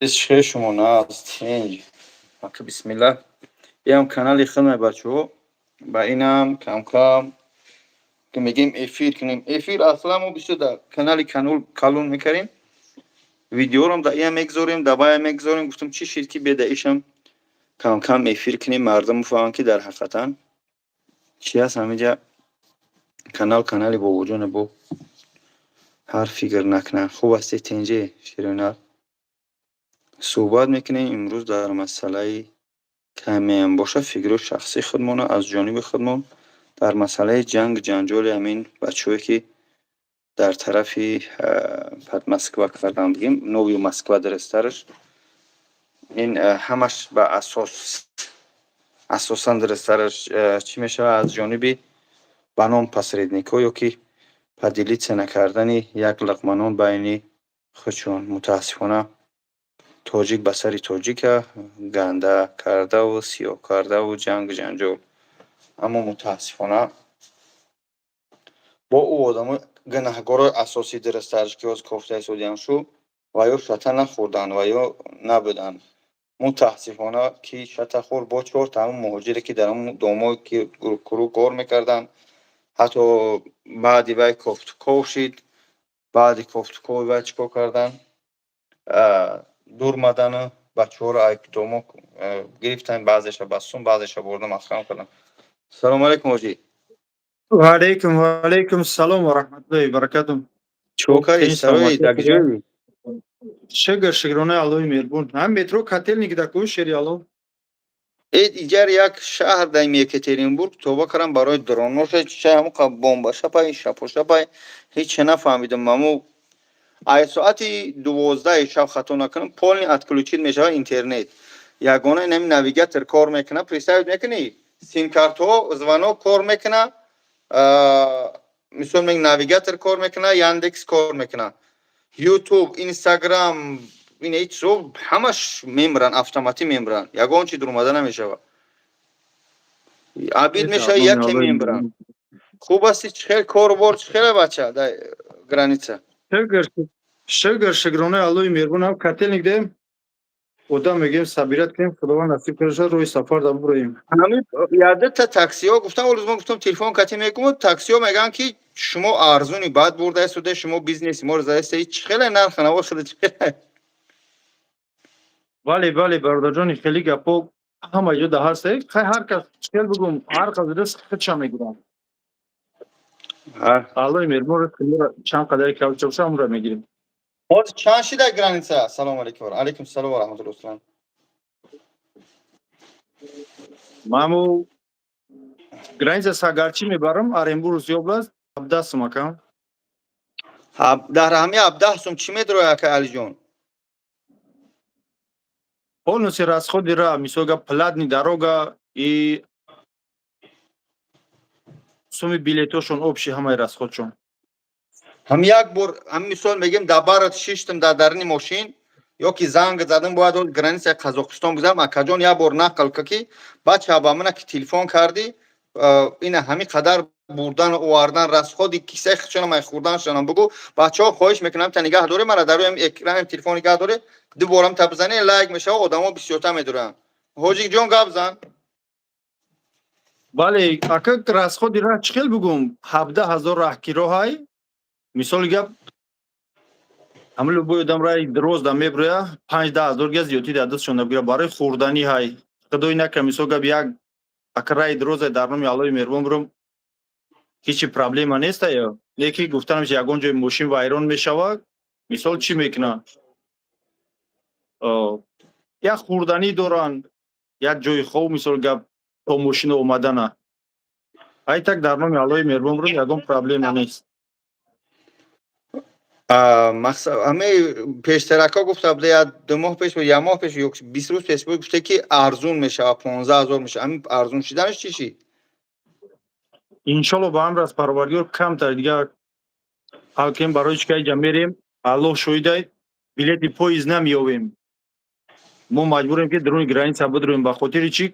Шумо наст тинҷ. Ака, бисмилла. Иам канали худмай, бачаҳо. Ба инам камкам ки мегем, эфир кунем. Эфир аслан мо бисёр дар канали калон мекардем. Видеорам да иам мегзорем, да ваям мегзорем. Гуфтам, чӣ шид, ки беда ишам камкам эфир кунем, мардум фаҳманд, ки дар ҳақиқатан чи аст. Ҳамиҷа канал, канали бобоҷоне, бо ҳар фикр накунанд. Хуб ҳастед, тинҷе, ширинар? Суҳбат мекунем имрӯз дар масъалаи, камеам боша, фикрҳои шахсии худмона аз ҷониби худмон дар масъалаи ҷанг, ҷанҷоли ҳамин бачаҳое, ки дар тарафи под Москва кардан, бигем, Новую Москва дурусттараш. Ин ҳамаш ба асос, асосан, дурусттараш, чӣ мешавад, аз ҷониби ба ном посредникҳо ё ки поделиться накардани як луқма нон байни худшон. Мутаассифона, тоҷик ба сари тоҷика ганда кардаву сиёҳ кардаву ҷангу ҷанҷол. Аммо мутаассифона, бо ӯ одамои гунаҳгорои асосӣ, дурусттараш, ки ҳозир кофта истодиам шу ва ё шата нахӯрданд ва ё набуданд. Мутаассифона, ки шата хӯрд, бо чорта ҳамун муҳоҷире, ки дар ҳамун домое ки куру кор мекарданд. Ҳатто баъди вай кофтуков шид. Баъди кофтукови вай чӣ кор карданд? Дурмадану бачаҳоро домо гирифтанд, баъзеша ба сум, баъзеша бурда маҳкам карданд. Салому алайкум, ҳоҷӣ. Ваалайкум, ваалайкум салом ва раҳматуллоҳи ва баракатуҳ. Чӣ кардӣ, сарои, дар куҷоӣ? Шукр, шукронаи Аллоҳи меҳрубон. Ҳам метро Котельники да ку, шери Аллоҳ. Э, иҷар як шаҳр дар Екатеринбург, тобо кардам, барои дроноша ча, ҳамуқа бомба шапай, шапо шапай, ҳеч нафаҳмидам. Аму ай соати 12-и шаб, хато накунам, полный отключить мешавад интернет. Ягона инами навигатор кор мекунад. Представить мекунӣ, симкартҳо, звонок кор мекунад, мисол, навигатор кор мекунад, Яндекс кор мекунад, Ютуб, Инстаграм, ин чизо ҳамаш мемранд, автоматӣ мемранд, ягон чи дуромада намешавад. Обид мешавад, яке мемранд. Хуб асти? Чӣ хел кору бор, чӣ хела, бача, дар граница? Шукр, шукронаи Аллоҳи меҳрубон. Ҳам Котельник дем, одам мегӯем, сабират кунем, Худованд насиб кунад, рӯи сафар да буроем. Ядата таксиҳо гуфтам, олуз мо гуфтам, телефон кати мегӯм, таксиҳо мегӯянд, ки шумо арзуни бад бурдаистода, шумо бизнеси моро задаиста. Чӣ хеле нархи наво шуда, чӣ хеле? Бале, бале, бародарҷони, хеле гапҳо ҳама ҷо да ҳаст. Хай, ҳар кас, чӣ бигӯм, ҳар кас ризқи худша мегирад. Аллоҳи меҳрубон чанд қадаре кавча боша, ҳамонро мегирем. Ҳозир чанд шида граница? Салому алайкум. Алайкум салом ва раҳматуллоҳ. Маму граница Сагарчи мебарам, Оренбургский область, 17 сум, акам. Дар ҳами 17 сум чӣ медрояд, ака Алиҷон? Полностью расходи ра, мисол гап, платный дорога и суми билетошон, общий ҳамаи расходшон. Ҳам як бор, ҳам мисол мегем, дар барат шиштам дар дарини мошин ё ки занг задам, бояд границаи Қазоқистон гузарам. Акаҷон, як бор нақл ка, ки бача, ба мана ки телефон кардӣ, ина ҳамин қадар бурдан, овардан, расходи кисаи худшонам, ай хӯрданшонам бугӯ. Бачаҳо, хоҳиш мекунам, та нигаҳ дорӣ мара, дар рӯи экрани телефон нигаҳ дорӣ, дуборам та бизанӣ, лайк мешава, одамо бисёртар медоранд. Ҳоҷиҷон, гап зан. Бале, ака, расходи раҳ, чӣ хел бугӯм, 17 000 раҳкироҳай. Мисоли гап, ҳамин любой одам раи роз да меброя, 5-10 ҳазор га зиёдтӣ дар дастшон набгира. Барои хӯрданӣ ҳай, худои нака, мисол гап, як ака раи дрозе, дар номи Аллоҳи меҳрубон бурам, ҳечи проблема неста. Ё леки гуфтанам, ягон ҷои мошин вайрон мешавад, мисол, чӣ мекунад? Як хӯрданӣ доранд, як ҷои хоб, мисол гап, то мошина омадана. Ай так, дар номи Аллоҳи меҳрубон бурам, ягон проблема нест. Ҳамаи пештаракҳо гуфта буда, як 2 моҳ пеш буд, як моҳ пеш ё 20 рӯз пеш буд, гуфта, ки арзун мешавад, 15 000 мешавад. Ҳамин арзун шиданаш чӣ шид? Иншолло, ба амр аз Парвардигор, камтар дигар ҳал кунем. Барои чӣ ки айҷа мерем, Аллоҳ шоҳидай, билети поезд намеёбем. Мо маҷбурем, ки даруни граница бидроем. Ба хотири чӣ?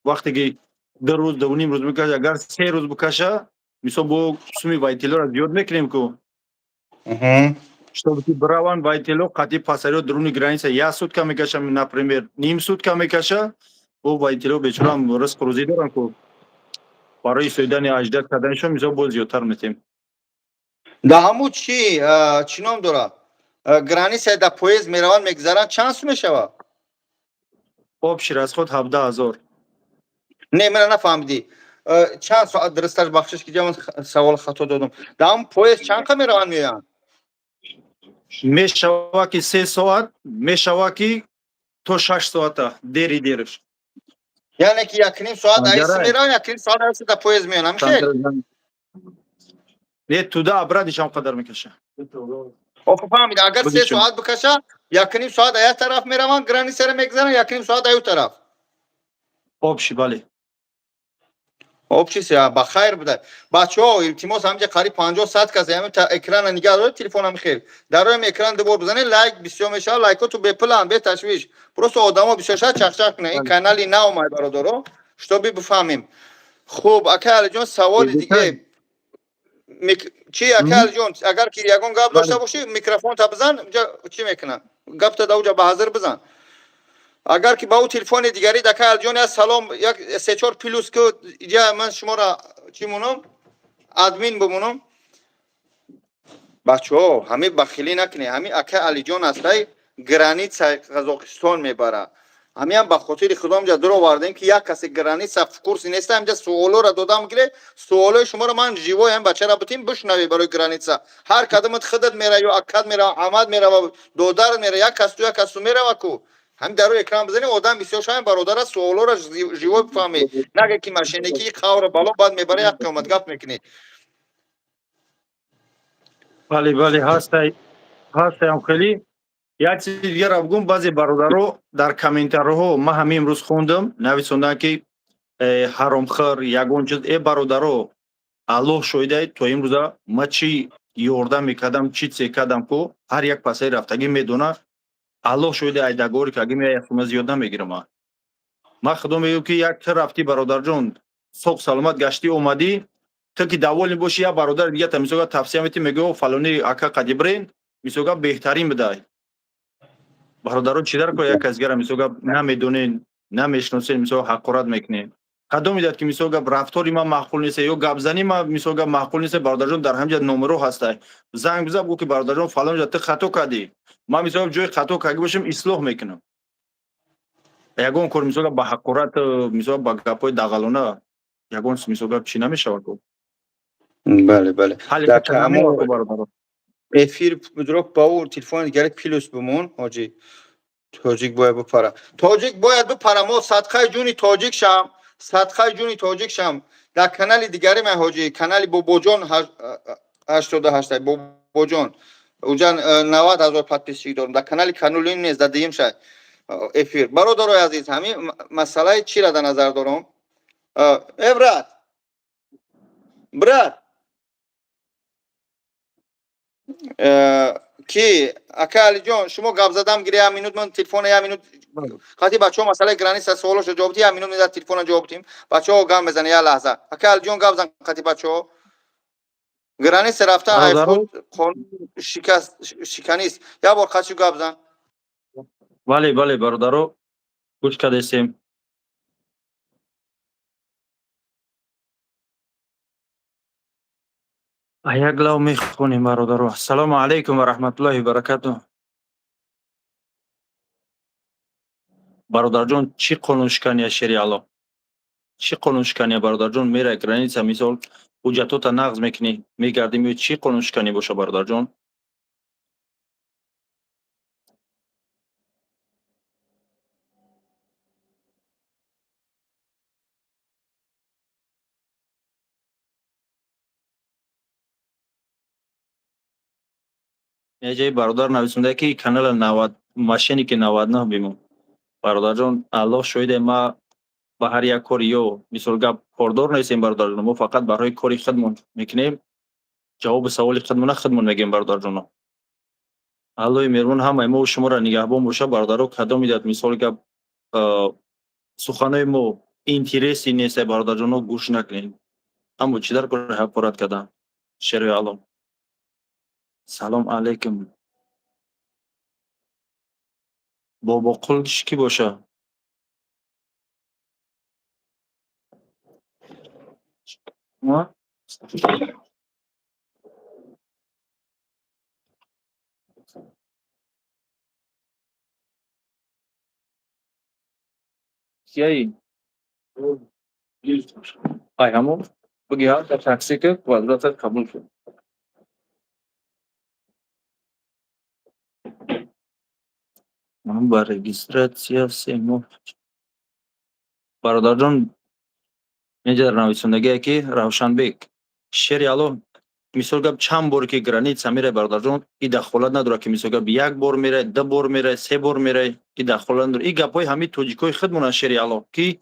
Вақте ки 2 рӯз, 2.5 рӯз мекаша, агар 3 рӯз бикаша, мисол, бо суми вайтилоро зиёд мекунем ку. Чтобы ки бираванд водитело қати пасариё дуруни граница як сутка мекаша, например, ним сутка мекаша. Бо водитело бечораам ризқу рӯзӣ доранд ку, барои соидани аждад карданишон мисол боз зиёдтар метем. Да, ҳамун чи чӣ ном дорад, граница да поезд мераванд, мегузаранд, чанд сум мешавад? Общий расход 17 000. Не, мана нафаҳмидӣ, чанд соат дурусташ, бахшиш ки ҷамон савол хато додум. Да ҳамун поезд чанд қа мераванд, меоянд? Мешава ки 3 соат, мешава ки то 6 соата, дери дериш. Яъне ки 1,5 соат айси мераванд, 1,5 соат айси да поезд меоянд, ҳамихел? Не, туда обратно ҳам қадар мекаша. Охо, фаҳмида, агар 3 соат бикаша, 1,5 соат ая тараф мераванд, границаро мегузаранд, 1,5 соат аю тараф. Общий, бале. Общий ба хайр буда. Бачаҳо, илтимос, ҳамҷа қариб 50-100 кас ҳами экрана нигаҳ доред, телефонам хел дароем, экран дубор бизанед, лайк бисёр мешавад. Лайкоту бепуланд, беташвиш, просто одамо бисёр шавад, чахчах кунанд. Ин канали наомай, бародаро, чтобы бифаҳмем. Хуб, ака Алиҷон, саволи диге чи? Ака Алиҷон, агар ки ягон гап дошта бошӣ, микрофонта бизан, уҷа чӣ мекунад, гапта да уҷа ба ҳазир бизан. Агар ки ба ӯ телефони дигари, ака Алиҷон, як салом, як се-чор плюс ки иҷа ман шуморо чӣ монам, админ бимонам. Бачаҳо, ҳами бахилӣ накунед. Ҳами ака Алиҷон астай, границаи Қазоқистон мебара. Ҳамиам ба хотири худо инҷа дуровардем, ки як касе граница в курсе неста. Инҷа суолоро додам, гире, суолои шуморо ман живой ҳам бачара бутим, бишнавӣ. Барои граница ҳар кадомат худат мера ё акад мера, амад мерава, додарат мера, як кас ту, як кас ту мерава ку. Ҳамин дарои экран бизанем, одам бисёр шавем, бародара, суолоро живой бифаҳмӣ. Нага ки мошенникии қавра бало баъд мебара, як қиёмат гап мекунӣ. Бале, бале, ҳастай, ҳастаям. Хеле як чизи дигарро бигӯм: баъзе бародаро дар комментариҳо, ман ҳамин имрӯз хондам, нависонданд ки ҳаромхӯр, ягон чиз. Э, бародаро, Аллоҳ шоҳидай, то имрӯза ма чӣ ёрдам мекардам, чӣ це кардам ку, ҳар як пасаи рафтагӣ медона. Аллоҳ шоҳиди, айдагори ки агар як сума зиёд намегирам. Ман худо мегӯям ки як ту рафтӣ, бародарҷон, соғ саломат гаштӣ, омадӣ, ту ки довольный бошӣ, як бародари дигата мисолга тавсия метӣ, мегӯ: «Фалони ака қади бирен, мисолга беҳтарин бидай». Бародарон, чӣ дар кор як кас дигара мисолга намедонен, намешиносен, мисол ҳақорат мекунем? Кадом медиҳад ки мисол гап рафтори ман маъқул нест ё гапзании ман мисол гап маъқул нест? Бародарҷон, дар ҳамин ҷа номеро ҳастай, занг бизан, бигӯ ки бародарҷон, фалон ҷа ту хато кардӣ. Ман мисол ҷои хато карда бошам, ислоҳ мекунам. Ягон кор мисол ба ҳақорат, мисол ба гапҳои дағалона ягон мисол гап чӣ намешавад. Бале, бале. Эфир дроп ба ӯ телефони дигари плюс бимон. Ҳоҷӣ, тоҷик бояд бипара, тоҷик бояд бипара. Мо садқаи ҷуни тоҷик шам, садқаи ҷуни тоҷик шам. Дар канали дигари ман, ҳоҷӣ, канали Бобоҷон 88, Бобоҷон, уҷа 90 000 подписчик дорам. Дар канали Канулин нест, дар дуюм шай эфир. Бародарои азиз, ҳамин масъалаи чиро дар назар дорам? Э, брат, брат, ки ака Алиҷон, шумо гап задам гире, як минут ман телефона, як минут қати бачаҳо масъалаи граница суолошо ҷавоб дӣ, як минут дар телефона ҷавоб дим. Бачаҳо гап мезанед, як лаҳза. Ака Алиҷон, гап зан қати бачаҳо. Граница рафтан ай худ қонун шикаст шиканист. Як бор қати гап зан. Бале, бале, бародаро, гӯш кардесем. Як лав мехонем, бародаро. Ассалому алайкум ва раҳматуллоҳи баракату. Бародарҷон, чӣ қонуншикания, шери Алло, чӣ қонуншикания, бародарҷон? Мера граница, мисол ҳуҷҷатота нағз мекунӣ, мегардӣ, меои, чӣ қонуншиканӣ боша, бародарҷон? Яҷои бародар нависонда ки канала навад мошенники 99 бимон. Бародарҷон, Аллоҳ шоҳиде, ма ба ҳар як кори ё мисол гап кордор нестем, бародарҷон. Мо фақат барои кори худмон мекунем, ҷавоби саволи худмона худмон мегӯем, бародарҷоно. Аллоҳи меҳрубон ҳамаи мо шуморо нигаҳбон боша, бародаро. Кадом идат мисол гап суханои мо интереси нест, бародарҷоно, гӯш накунед. Аммо чӣ дар кори ҳақорат кардан, шери Алло? Салом алейкум. Бобоқул кӣ боша? Кияи? Ай, ҳамон буги ҳа, дар такси ки квадратат қабул шуд. Ман ба регистрация 3 моҳ. Бародарҷон, инҷа нависондагие ки Равшанбек шери Алло, мисол гап, чанд боре ки граница мерай, бародарҷон, и дахолат надорад, ки мисол гап, як бор мерай, ду бор мерай, се бор мерай, и дахолат надорад. И гапҳои ҳамин тоҷикҳои худмонанд, шери Алло, ки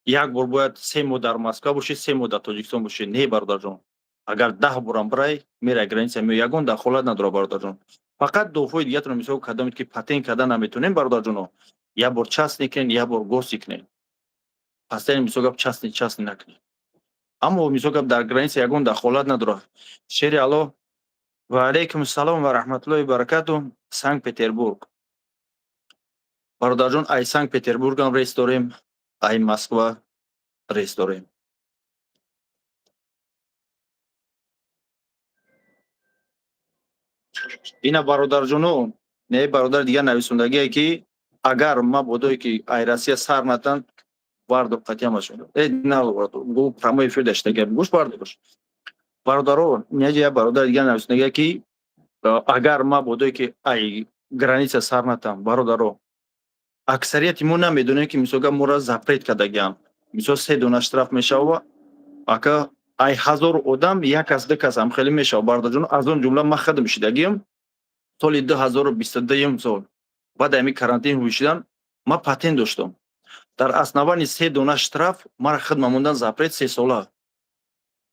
як бор бояд 3 моҳ дар Москва бошӣ, 3 моҳ дар Тоҷикистон бошӣ. Не, бародарҷон, агар 10 борам бирай, мерай граница, меои, ягон дахолат надорад, бародарҷон. Фақат дофҳои дигаратро, мисол, кадомед ки патент карда наметонем, бародарҷоно, як бор частный кунед, як бор госи кунед. Пастани, мисол гап, частный накунед. Аммо, мисол гап, дар граница ягон дахолат надорад. Шери Алло, ва алайкум салом ва раҳматуллоҳи баракату. Санкт Петербург, бародарҷон, ай Санкт Петербургам рейс дорем, ай Москва рейс дорем. Ина, бародарҷоно, не, бародар дигар нависондагие ки агар мабодое ки ай Россия сар натан, вардо қатъиамашон. Э, на, гу прямой эфир даштага, гӯш бардош. Бародаро, неҷа я бародар дигар нависондагие ки агар мабодое ки ай граница сар натан. Бародаро, аксарияти мо намедонем, ки мисол гап, моро запрет кардагиам. Мисол, се дона штраф мешава, ака, ай 1000 одам як кас, ду кас ҳам хеле мешава, бародарҷон. Аз он ҷумла ман худам шидагиам. Соли 2022-юм сол, баъд ами карантин ҳуй шидан, ман патент доштам. Дар основании се дона штраф мара хидма мондан запрет 3 сола.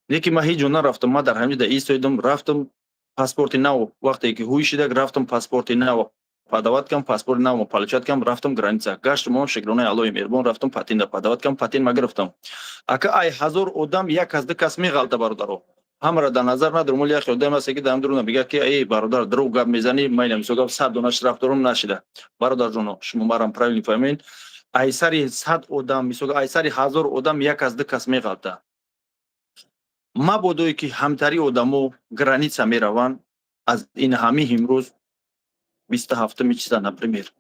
Не ки ман ҳеҷ ҷо нарафтам, ман дар ҳамин ҷо истоидам. Рафтам паспорти нав, вақте ки ҳуй шидак, рафтам паспорти нав подавать кам, паспорти нав получать кам, рафтам граница, гаштам, он шукронаи Аллоҳи меҳрубон, рафтам патента подавать кам, патент ма гирифтам. Ака, ай 1000 одам як кас, ду кас меғалта, бародаро. Ҳамаро дар назар надорам, вале яхе одам ҳаст, ки дар дуруна мегӯяд, ки эй бародар, дурӯғ гап мезанӣ, ман ина, мисол гап, 100 дона штраф дорам, нашида. Бародарҷоно, шумо марам правильно фаҳмед: ай сари 100 одам, мисол, ай сари 1000 одам як кас, ду кас меғалта. Мабодое ки ҳамтари одамо граница мераванд, аз ин ҳами имрӯз 27-уми чиза, например,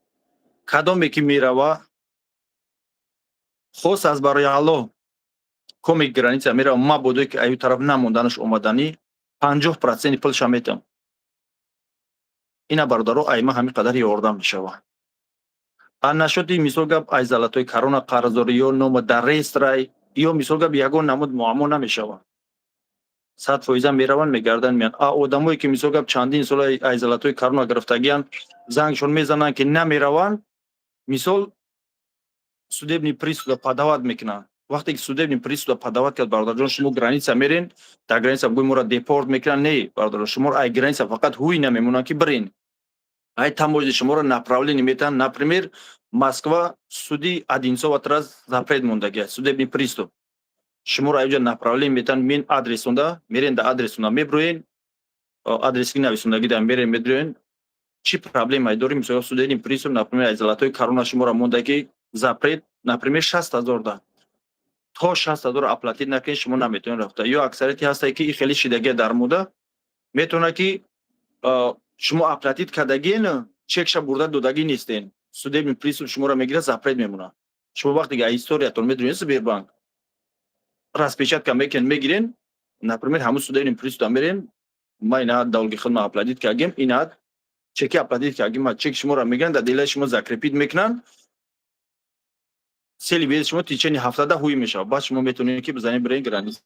кадоме ки мерава, хос аз барои Аллоҳ, коме граница мерава, мабодое ки аю тараф намонданаш омаданӣ, 50 проценти пулша метам. Ина, бародаро, айма ҳамин қадар ёрдам мешава. А нашоди, мисол гап, ай Золотой Корона қарздорӣ ё нома дар реестрай, ё, мисол гап, ягон намуд муаммо намешава, 100 фоиза мераванд, мегарданд, меянд. А одамое ки, мисол гап, чандин сол ай Золотой Корона гирифтагиянд, зангшон мезананд, ки намераванд, мисол, судебный пристава подавать мекунанд. Вақте ки судебный пристава подавать кард, бародарҷон, шумо граница мерен, дар граница гӯй моро депорт мекунанд. Не, бародарон, шуморо ай граница фақат ҳуй намемонанд, ки бирен, ай таможня шуморо направление метаҳанд. Например, Москва, суди Одинцово раз запрет мондагия, судебный пристав шуморо аёҷа направление метаҳанд. Мен адресонда мерен, да адресонда меброен, адреси нависондагӣ да мерен, медроен, чӣ проблемае дорем. Мисол, судебный пристав, например, аз Золотой Корона шуморо монда ки запрет, например, 60 000 да, то 60 000 оплатить накунед, шумо наметавонед рафта. Ё аксарияти ҳастае, ки и хеле шидагия дар муда метавонад, ки шумо оплатить кардагиен, чекша бурда додагӣ нестен, судебный пристав шуморо мегирад, запрет мемонад. Шумо вақте ки историятон медонед, Сбербанк распечатка мекунед, мегирен, например, ҳамун судебный пристав мерен: ма ина долги худма оплатить кардем, ина чеки оплатить кардем. Чек шуморо мегиранд, дар делаи шумо закрепить мекунанд, цели вези шумо течение ҳафтада ҳуй мешавад. Баъд шумо метавонед, ки бизанед, бирен граница.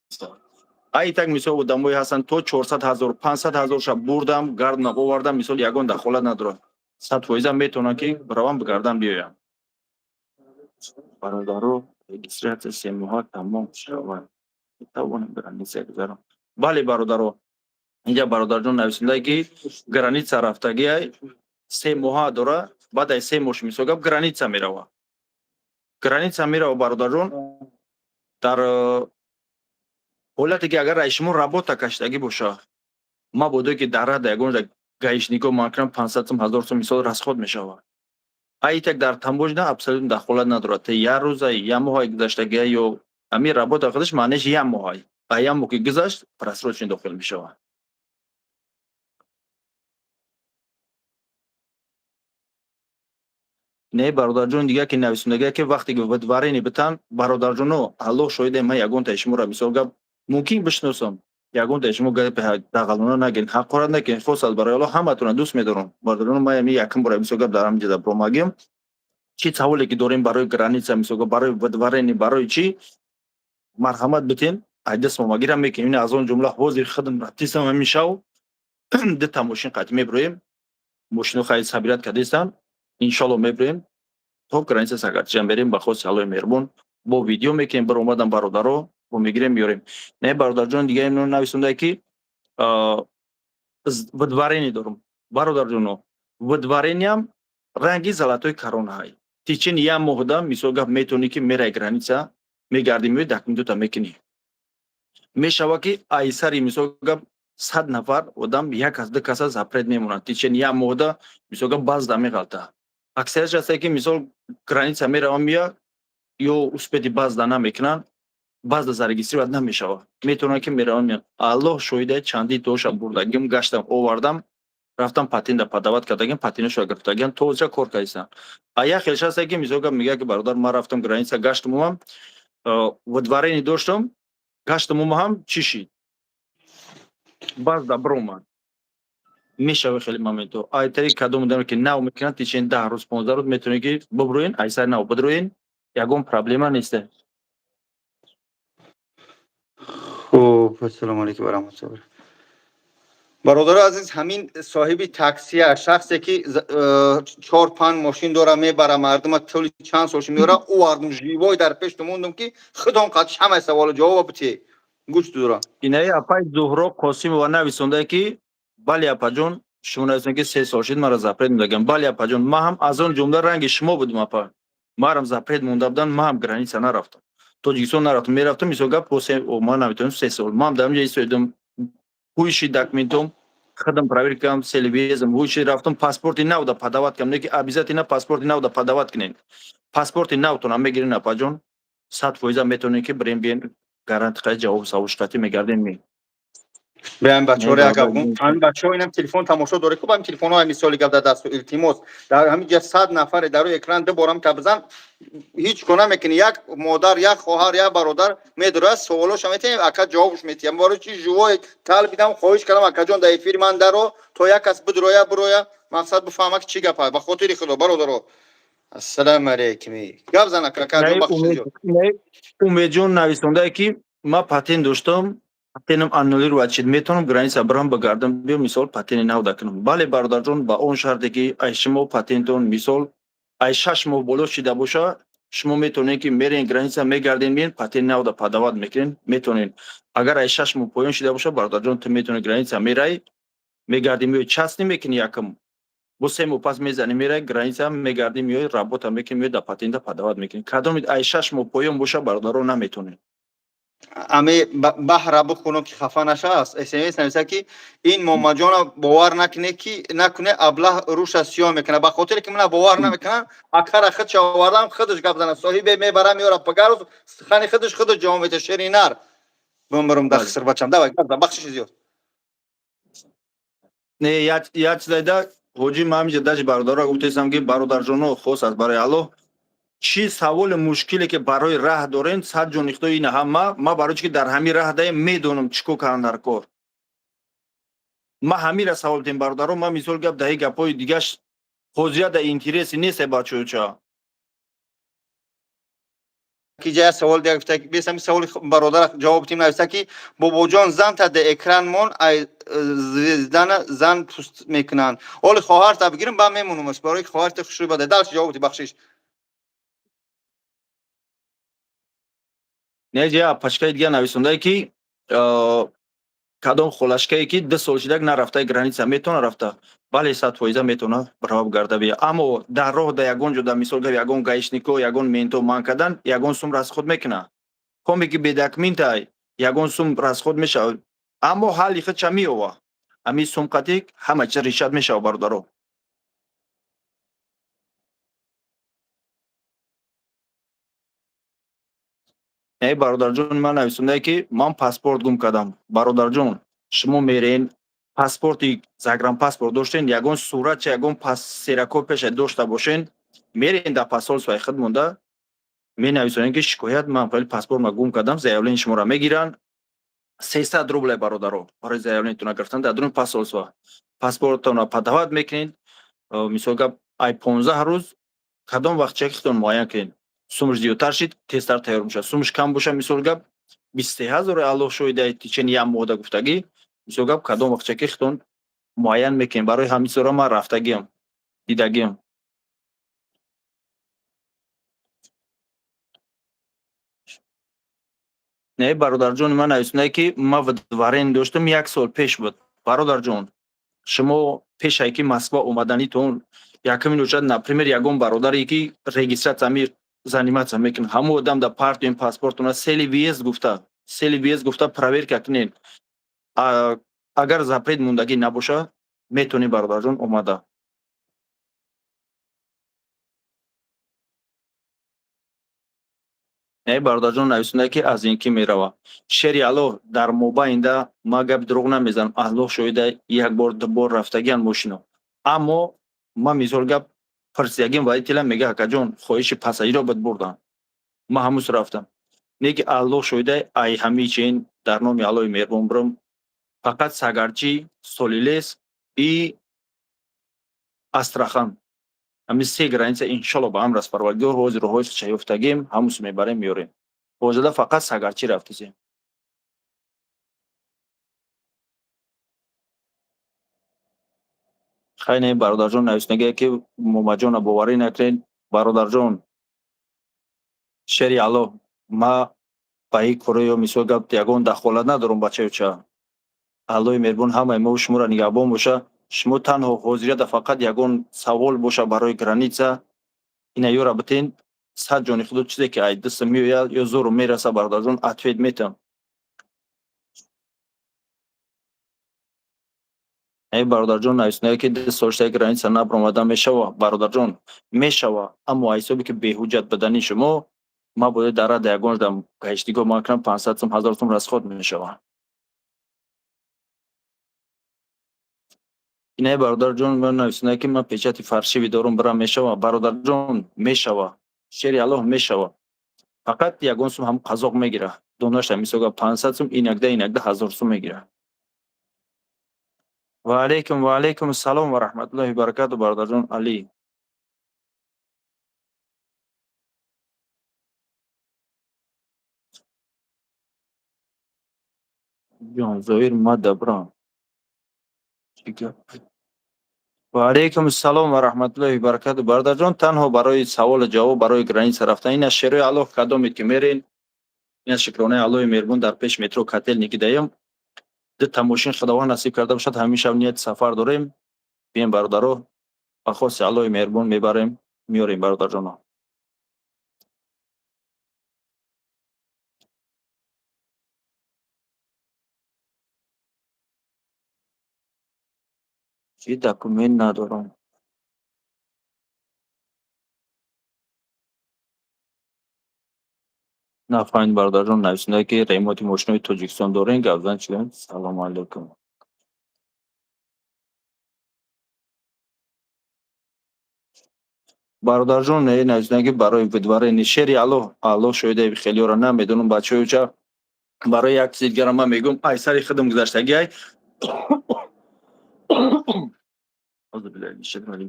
Ай так, мисол, одамое ҳастанд, то 400 000, 500 000 ша бурдам, гардам, овардам, мисол, ягон дахолат надорад, 100 фоиза метавонанд, ки равам, бигардам, биёям. Бародаро, регистрация 3 моҳа тамом шавад, метавонам граница гузарам? Бале, бародаро, инҷа бародарҷон нависонда, ки граница рафтагиай 3 моҳа дора. Баъд ай 3 моҳ, мисол гап, граница мерава, граница мерава. Бародарҷон, дар ҳолате ки агар ай шумо работа кашидагӣ боша, мабодое ки дар рада ягон гаишнико макрам 500 сум, 1000 сум, мисол, расход мешавад. Ай так дар таможня абсолютно дахолат надорад. Те як рӯза, як моҳай гузаштагия ё ҳамин работа худаш маънеш як моҳай. А як моҳ ки гузашт, просрочный дохил мешавад. Не, бародарҷон, дига ки нависондагия ки вақте ки выдворение битан, бародарҷоно, Аллоҳ шоҳиде, ман ягонтаи шуморо, мисол гап, мумкин бишносам, ягонтаи шумо гапи дағалона нагиред, ҳақорат накунед, хос аз барои Аллоҳ ҳаматонро дӯст медорам. Бародарҷоно, ман ами якум бора, мисол гап, дар ҳамин ҷода бромагим. Чӣ саволе ки дорем барои граница, мисол гап, барои выдворение, барои чӣ, марҳамат битен, айдас момагира мекунем. Ин аз он ҷумла ҳозир худам рафтисам, ҳамин шав дута мошин қатъи меброем, мошино хайр собирать кардистам, иншолло меброем то граница Сагарчиам мерем, ба хости Аллоҳи меҳрубон бо видео мекунем, баромадан бародаро бо мегирем, меёрем. Не, бародарҷон, дига ино нависондае ки выдворение дорум. Бародарҷоно, выдворение ам ранги золотой коронаҳай. Течение як моҳда, мисол гап, метавонӣ ки мерай граница, мегардӣ, меои, документота мекунӣ. Мешава ки айсари, мисол гап, 100 нафар одам як кас, ду каса запрет мемонад. Течение як моҳда, мисол гап, базда меғалта. Аксариятш ҳастае ки, мисол, граница мераванд, мея ё успети базда намекунанд, базда зарегистрировать намешавад. Метавонанд ки мераванд, меянд. Аллоҳ шоҳиде, чанди тоша бурдагим, гаштам, овардам, рафтам, патента подавать кардагим, патенташро гирифтагиам, то ҷа кор кардистам. А як хелш ҳастае ки, мисол гап, мегӯяд ки бародар, ман рафтам граница, гаштам, омам, выдворение доштам, гаштам, омам, чӣ шид, базда биромад. Мешава хеле моментҳо. Айтари кадом одаме ки нав мекунанд, течение 10 рӯз, 15 рӯз метавонед ки буброен, айсари нав бидроен, ягон проблема несте. Хуб, ассалому алайкум ва раҳматуллоҳ. Бародари азиз, ҳамин соҳиби таксия, шахсе ки чор панҷ мошин дора, мебара мардума, тӯли чанд сол меёра, ӯ вардум живой дар пеш мондум ки худон қатиш ҳамаи саволу ҷавоба битӣ, гӯш дора. Инаи апаи Зуҳро Қосимова нависондае ки бале, апаҷон, шумо нависонед ки 3 сол шид маро запрет мондагиам. Бале, апаҷон, ман ҳам аз он ҷумла ранги шумо будум, апа. Марам запрет монда буданд, ман ҳам граница нарафтам, Тоҷикистон нарафтам. Мерафтам, мисол гап, ман наметавонам 3 сол. Ман дар онҷа истоидам, ҳуйши документом худам проверка кардам, селвезам ҳуйши, рафтам, паспорти навда подавать кардам. Не ки обязательно паспорти навда подавать кунед, паспорти навтонам мегирен, апаҷон, 100% метавонед ки бирем, биен, гаранти қай ҷавоб савошқатӣ мегардем ми. Биям, бачаҳоро як гап гум. Ҳамин бачаҳо инам телефон тамошо доре ку, ҳамин телефонҳо, ҳамин соли гап дар дасту, илтимос, дар ҳамин ҷа 100 нафаре дар рӯи экран ду борам та бизан, ҳеҷ кор намекунӣ. Як модар, як хоҳар, як бародар медорад, саволоша метиҳем, ака ҷавобш метиҳам. Барои чи живой талбидам, хоҳиш кардам, акаҷон, дар эфири ман даро, то як кас бидроя, бироя, мақсад бифаҳма ки чӣ гап аст. Ба хотири Худо, бародаро, ассалому алайкум. Гап зан, акаҷон, бахшиш зиёд. Умедҷон нависондае ки ман патент доштам, патентам аннулировать шид, метавонам граница бирам, бигардам, биё, мисол, патенти нав дакунам? Бале, бародарҷон, ба он шарте ки ай шумо патентон, мисол, ай 6 моҳ боло шида боша, шумо метавонед ки мерен граница, мегарден, биен, патенти навда подавать мекунед, метавонед. Агар ай 6 моҳ поён шида боша, бародарҷон, ту метавонӣ граница мерай, мегардӣ, меои, частный мекунӣ якм, бо 3 моҳ пас мезанӣ, мерай граница, мегардӣ, меои, работа мекунӣ, меои, да патента подавать мекунӣ. Кадоми ай 6 моҳ поён боша, бародаро, наметавонед. Ами баҳра бихонам ки хафа нашааст. СМС нависа ки ин момаҷона бовар накуне, ки накуне, аблаҳ рӯша сиёҳ мекунад. Ба хотире ки мана бовар намекунам, акара худша овардам, худаш гап зана. Соҳибе мебара, меёра, пагарӯз сухани худаш худаш ҷавоб мета. Шеринар бимбарам да хиср бачам. Давай, гап зан, бахшиши зиёд. Не, як чизайда, ҳоҷи, ман ҳамиҷа даже бародаро гуфтесам ки бародарҷоно, хос аст барои Аллоҳ, чӣ саволи мушкиле ки барои раҳ дорен, сад ҷони Худо, ина ҳама ма барои чи ки дар ҳамин раҳ даем, медонам чӣ кор кардан дар кор. Ма ҳамира савол дем, бародаро. Ма, мисол гап, даҳи гапҳои дигаш ҳозира да интереси нест, бачаёча. Ки ҷая савол дига гуфта, бес ҳамин саволи бародар ҷавоб тим. Нависта ки бобоҷон, зан та де экран мон, ай звездана зан пуст мекунанд. Оли хоҳарта бигирам, ба мемонумаш, барои хоҳарта хушрӯй бада. Дальше ҷавоб ти, бахшиш. Не, ҷа пачкаи дига нависондае ки кадом холашкае ки 2 сол шидак нарафтаи граница метавона рафта? Бале, 100% метавона бирава, гарда, бия, аммо дар роҳ да ягон ҷо да, мисол гап, ягон гаишнико, ягон менто манъ кардан, ягон сум расход мекуна. Коме ки бедокументай, ягон сум расход мешавад, аммо ҳалли худша меёва. Ҳамин сум қатӣ ҳама чиз решать мешава, бародаро. Эй бародарҷон, ман нависондае, ки ман паспорт гум кардам. Бародарҷон, шумо мерен, паспорти загранпаспорт доштен, ягон суратча, ягон ксерокопияша дошта бошен, мерен дар посольствои худ монда, менависонем, ки шикоят, ман фали паспортма гум кардам. Заявление шуморо мегиранд, 300 рубле, бародаро, барои заявлениятона гирифтан дар дуруни посольство. Паспортатонро подавать мекунед. Мисол гап, ай 15 рӯз кадом вақт чеки худтон муайян кунед. Сумаш зиёдтар шид, тезтар тайёр мешавад. Сумаш кам боша, мисол гап, 23 ҳазор, Аллоҳ шоҳида, течение як моҳда гуфтагӣ. Мисол гап, кадом вақт чеки худтон муайян мекунед. Барои ҳамин чизора ман рафтагиам, дидагиам. Не, бародарҷони ман нависонае, ки ман выдворение доштам, як сол пеш буд. Бародарҷон, шумо пешае ки Москва омаданитон, якумин очад, например, ягон бародаре ки регистрация ми заниматься мекунад, ҳамон одам дар партиён паспортона цели въезд гуфта, цели въезд гуфта проверка кунед. Агар запрет мондагӣ набоша, метавонед, бародарҷон, омада. Не, бародарҷон нависонда, ки аз ин ки мерава. Шери Аллоҳ, дар мобайнда ман гапи дурӯғ намезанам, Аллоҳ шоҳида, як бор, ду бор рафтагиан мошино. Аммо ман, мисол гап, пурсидагим водителям, мега: «Акаҷон, хоҳиши пассажиро буд, бурдам, ман ҳамус рафтам». Не ки Аллоҳ шоҳида, ай ҳамин чин дар номи Аллоҳи меҳрубон бурам, фақат Сагарчи, Солилес и Астрахан, ҳамин се граница, иншолло, ба амр аз Парвардигор, ҳозир роҳҳои чаёфтагим, ҳамус мебарем, меёрем. Ҳозирда фақат Сагарчи рафтисем. Хайне, бародарҷон нависнагие, ки Момаҷона боварӣ накунед. Бародарҷон, шери Аллоҳ, ма ба ин короё, мисол гап, ягон дахолат надорам. Бачаюча, Аллоҳи меҳрубон ҳамаи мо шуморо нигаҳбон боша. Шумо танҳо ҳозирияда фақат ягон савол боша барои граница, ина ёра битен, сад ҷони худо, чизе ки ай дастам меояд ё зору мераса, бародарҷон, ответ метам. Эй бародарҷон нависонае, ки 2 сол шуда граница набаромада мешава. Бародарҷон, мешава, аммо аз ҳисобе ки беҳуҷҷат будани шумо, ман бояд дар рада ягон ждам гаштигоҳ ман кунам, 500 сум, 1000 сум расход мешава. Инаи бародарҷон ман нависонае, ки ман печати фальшивый дорум, бирам мешава. Бародарҷон, мешава, шери Аллоҳ, мешава. Фақат ягон сум ҳам қазоқ мегира, донаша, мисол, 500 сум, инакда 1000 сум мегира. Ва алайкум, ва алайкум ассалом ва раҳматуллоҳи баракату, бародарҷон Алӣ. Ҷон Зоир, ма дабрам. Ва алайкум ассалом ва раҳматуллоҳи баракату, бародарҷон. Танҳо барои саволу ҷавоб, барои граница рафтан, ина шерои Аллоҳ, кадомед ки мерен, ина шукронаи Аллоҳи меҳрубон, дар пеш метро Котельники даем. Дута мошин Худованд насиб карда бошад, ҳамин шаб нияти сафар дорем. Бием, бародаро, ба хости Аллоҳи меҳрубон мебарем, меорем, бародарҷоно. Чӣ документ надорам? Нафаҳмид, бародарҷон нависонда, ки ремонти мошинои Тоҷикистон дорем, гапзан чӣ? Салому алайкум. Бародарҷон нависонда, ки барои выдворение, шери Аллоҳ, Аллоҳ шоҳида, хелиёро намедонам, бачаёча. Барои як чизи дигарам ман мегӯям, ай сари худам гузаштагӣ ай.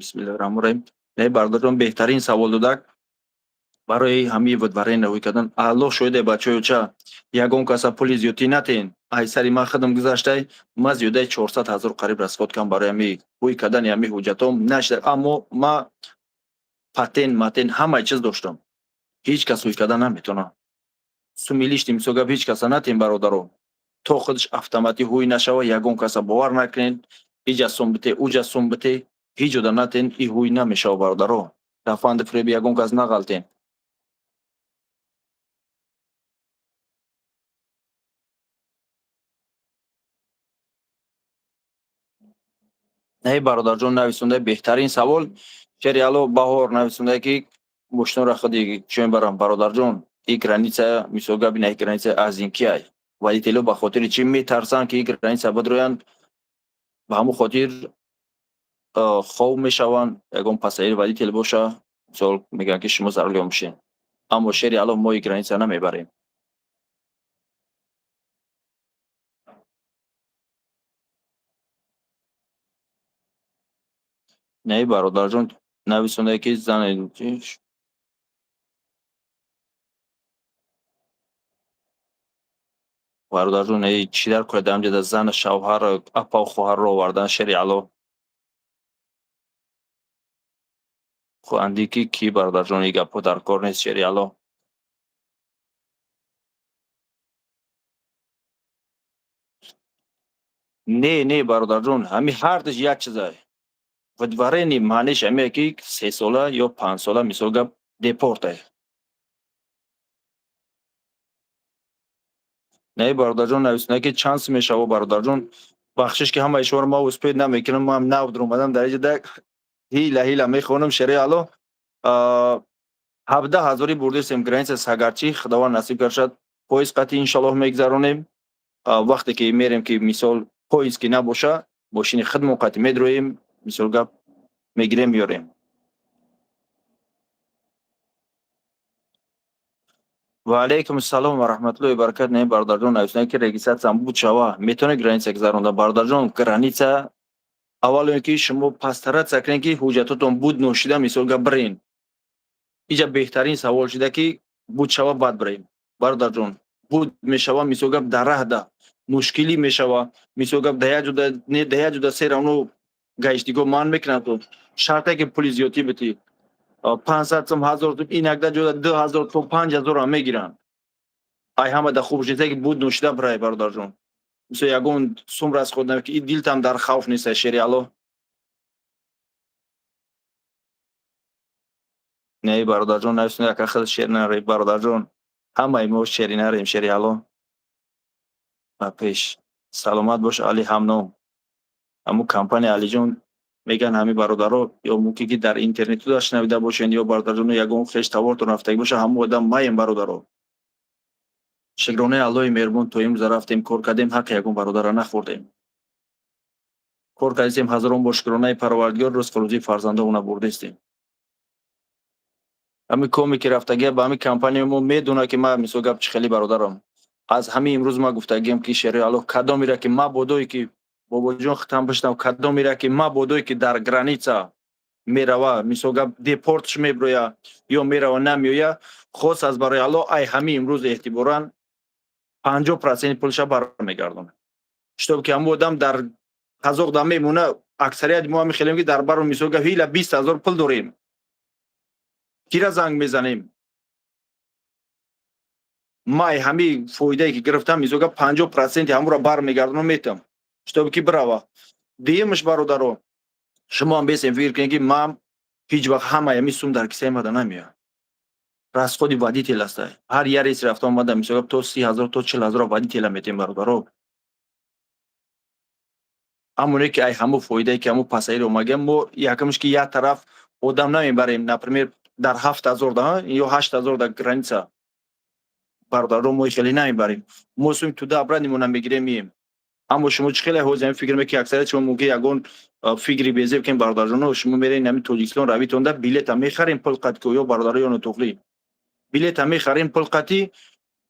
Бисмиллоҳи раҳмони раҳим. Не, бародарҷон, беҳтарин савол додак. Барои ҳамаи выдворение ҳуй кардан, Аллоҳ шоҳиде, бачаёча, ягон каса пули зиёдтӣ натен. Ай сари ман худам гузаштай, ман зиёдаи 400 000 қариб расход кардам барои ҳамаи ҳуй кардани ҳамаи ҳуҷҷатҳом нашда. Аммо ман патент матент ҳамаи чиз доштам, ҳеҷ кас ҳуй кардан наметавонад. Суми лишний, мисол гап, ҳеҷ каса натен, бародаро. То худаш автоматӣ ҳуй нашава, ягон каса бовар накунед. Иҷа сум бите, уҷа сум бите, ҳеҷ ода натен, и ҳуй намешава, бародаро. Дар фанди фиреби ягон кас нағалтен. Не, бародарҷон нависонда, беҳтарин савол. Шери Алло, Баҳор нависонда, ки мошиноро худи чӣ мебарам. Бародарҷон. И граница, мисол гап, ина граница азинкиай. Водитело ба хотири чӣ метарсанд, ки граница бидроянд? Ба ҳамон хотир хов мешаванд. Ягон пассажир водитель боша, мисол, мегӯянд, ки шумо за рулём бошед. Аммо, шери Алло, мо и граница намебарем. Не, бародарҷон, нависонда, ки зане. Бародарҷон, чӣ дар кора дар ҳамҷода зану шавҳар, апау хоҳарро овардан, шери Алло? Хӯандӣ ки кӣ, бародарҷон, ин гапҳо дар кор нест, шери Алло. Не, не, бародарҷон, ҳами ҳардуш як чизай. Выдворение маъниш ҳамие, ки 3 сола ё 5 сола, мисол гап, депортай. Не, бародарҷон, нависонда, ки чанд сум мешава. Бародарҷон, бахшиш, ки ҳамаи шуморо ма успеть намекунам. Ман нав омадам дар иҷода, ҳила ҳила мехонам, шери Алло. 17 ҳазорӣ бурдесем граница. Сагарчи Худованд насиб каршад, поезд қатъи иншаллоҳ мегзаронем. Вақте ки мерем, ки мисол поезд ки набоша, мошини худмон қатъи медроем, мисол гап, мегирем, меёрем. Ва алайкум ассалом ва раҳматуллоҳи баракат. Не, бародарҷон, нависонда, ки регистрация буд шава, метавонед граница гузаронда. Бародарҷон, граница аввал он ки шумо постараться кунед, ки ҳуҷҷатотон буд ношида, мисол гап, бирен. Иҷа беҳтарин савол шуда, ки буд шава, баъд бирем. Бародарҷон, буд мешава, мисол гап, дар раҳда мушкилӣ мешава, мисол гап, да як ҷуда не, да як ҷуда се равно гаиштиго ман мекунанд, то шарте ки пули зиёдтӣ битӣ, 500 сум, 1000 сум, инакда ҷода 2000 то 5000-ам мегиранд. Ай ҳама да хуб шида, ки буд ношида бирай, бародарҷон. Мисол, ягон сум расход наме, ки и дилтам дар хавф нест, шери Алло. Не, бародарҷон, нависонда, яка хел шер нарем. Бародарҷон, ҳамаи мо шери нарем, шери Алло. Ба пеш саломат бош, Али ҳамном. Ҳамун компания, Алиҷон, мегӯянд ҳамин бародаро, ё мумкин ки дар интернету шунавида бошед, ё бародарҷоно, ягон хеш тавортон рафтагӣ боша, ҳамун одам маем, бародаро. Шукронаи Аллоҳи меҳрубон, то имрӯза рафтем, кор кардем, ҳаққи ягон бародарро нахӯрдем. Кор кардистем, ҳазорон бор шукронаи Парвардигор, ризқу рӯзии фарзандонона бурдистем. Ҳамин коме ки рафтагия ба ҳамин компания мо медонад, ки ман, мисол гап, чӣ хеле бародарам. Аз ҳамин имрӯз ман гуфтагиам, ки шери Аллоҳ, кадомеро ки мабодое ки, бобоҷон, хитам бишнав, кадомеро ки мабодое ки дар граница мерава, мисол гап, депортш меброя ё мерава намеоя, хос аз барои Аллоҳ, ай ҳамин имрӯз эҳтиборан 50% пулша бармегардонад, чтоб ки ҳамун одам дар қазоқ да мемона. Аксарияти мо ҳамин хелем, ки дар баро, мисол гап, ҳила 20 000 пул дорем, кира занг мезанем? Май ҳамин фоидае ки гирифтам, мисол гап, 50% ҳамуро бармегардонам, метам, чтоб ки бирава. Дуюмаш, бародаро, шумо ҳам бесем фикр кунед, ки ман ҳеҷ вақт ҳамаи ҳамин сум дар кисаи мада намеояд. Расходи водитель аста. Ҳар як рейс рафта омада, мисол гап, то 30 000, то 40 000 водителя метем, бародаро. Амоне ки ай ҳамун фоидае ки ҳамун пассажир омагиам, мо якамш ки як тараф одам намебарем, например, дар 7000 да ё 8000 да граница, бародаро, мо хеле намебарем. Мо суми туда обратно мона мегирем, мием. Аммо шумо чӣ хеле ҳозир ҳамин фикр мекунед, аксарияти шумо мумкин ягон фикри безеб кунед. Бародарҷоно, шумо мерен ҳамин Тоҷикистон равитонда, билета мехарем пул қати, ё бародаро, ё нотоқлӣ, билета мехарем пул қати,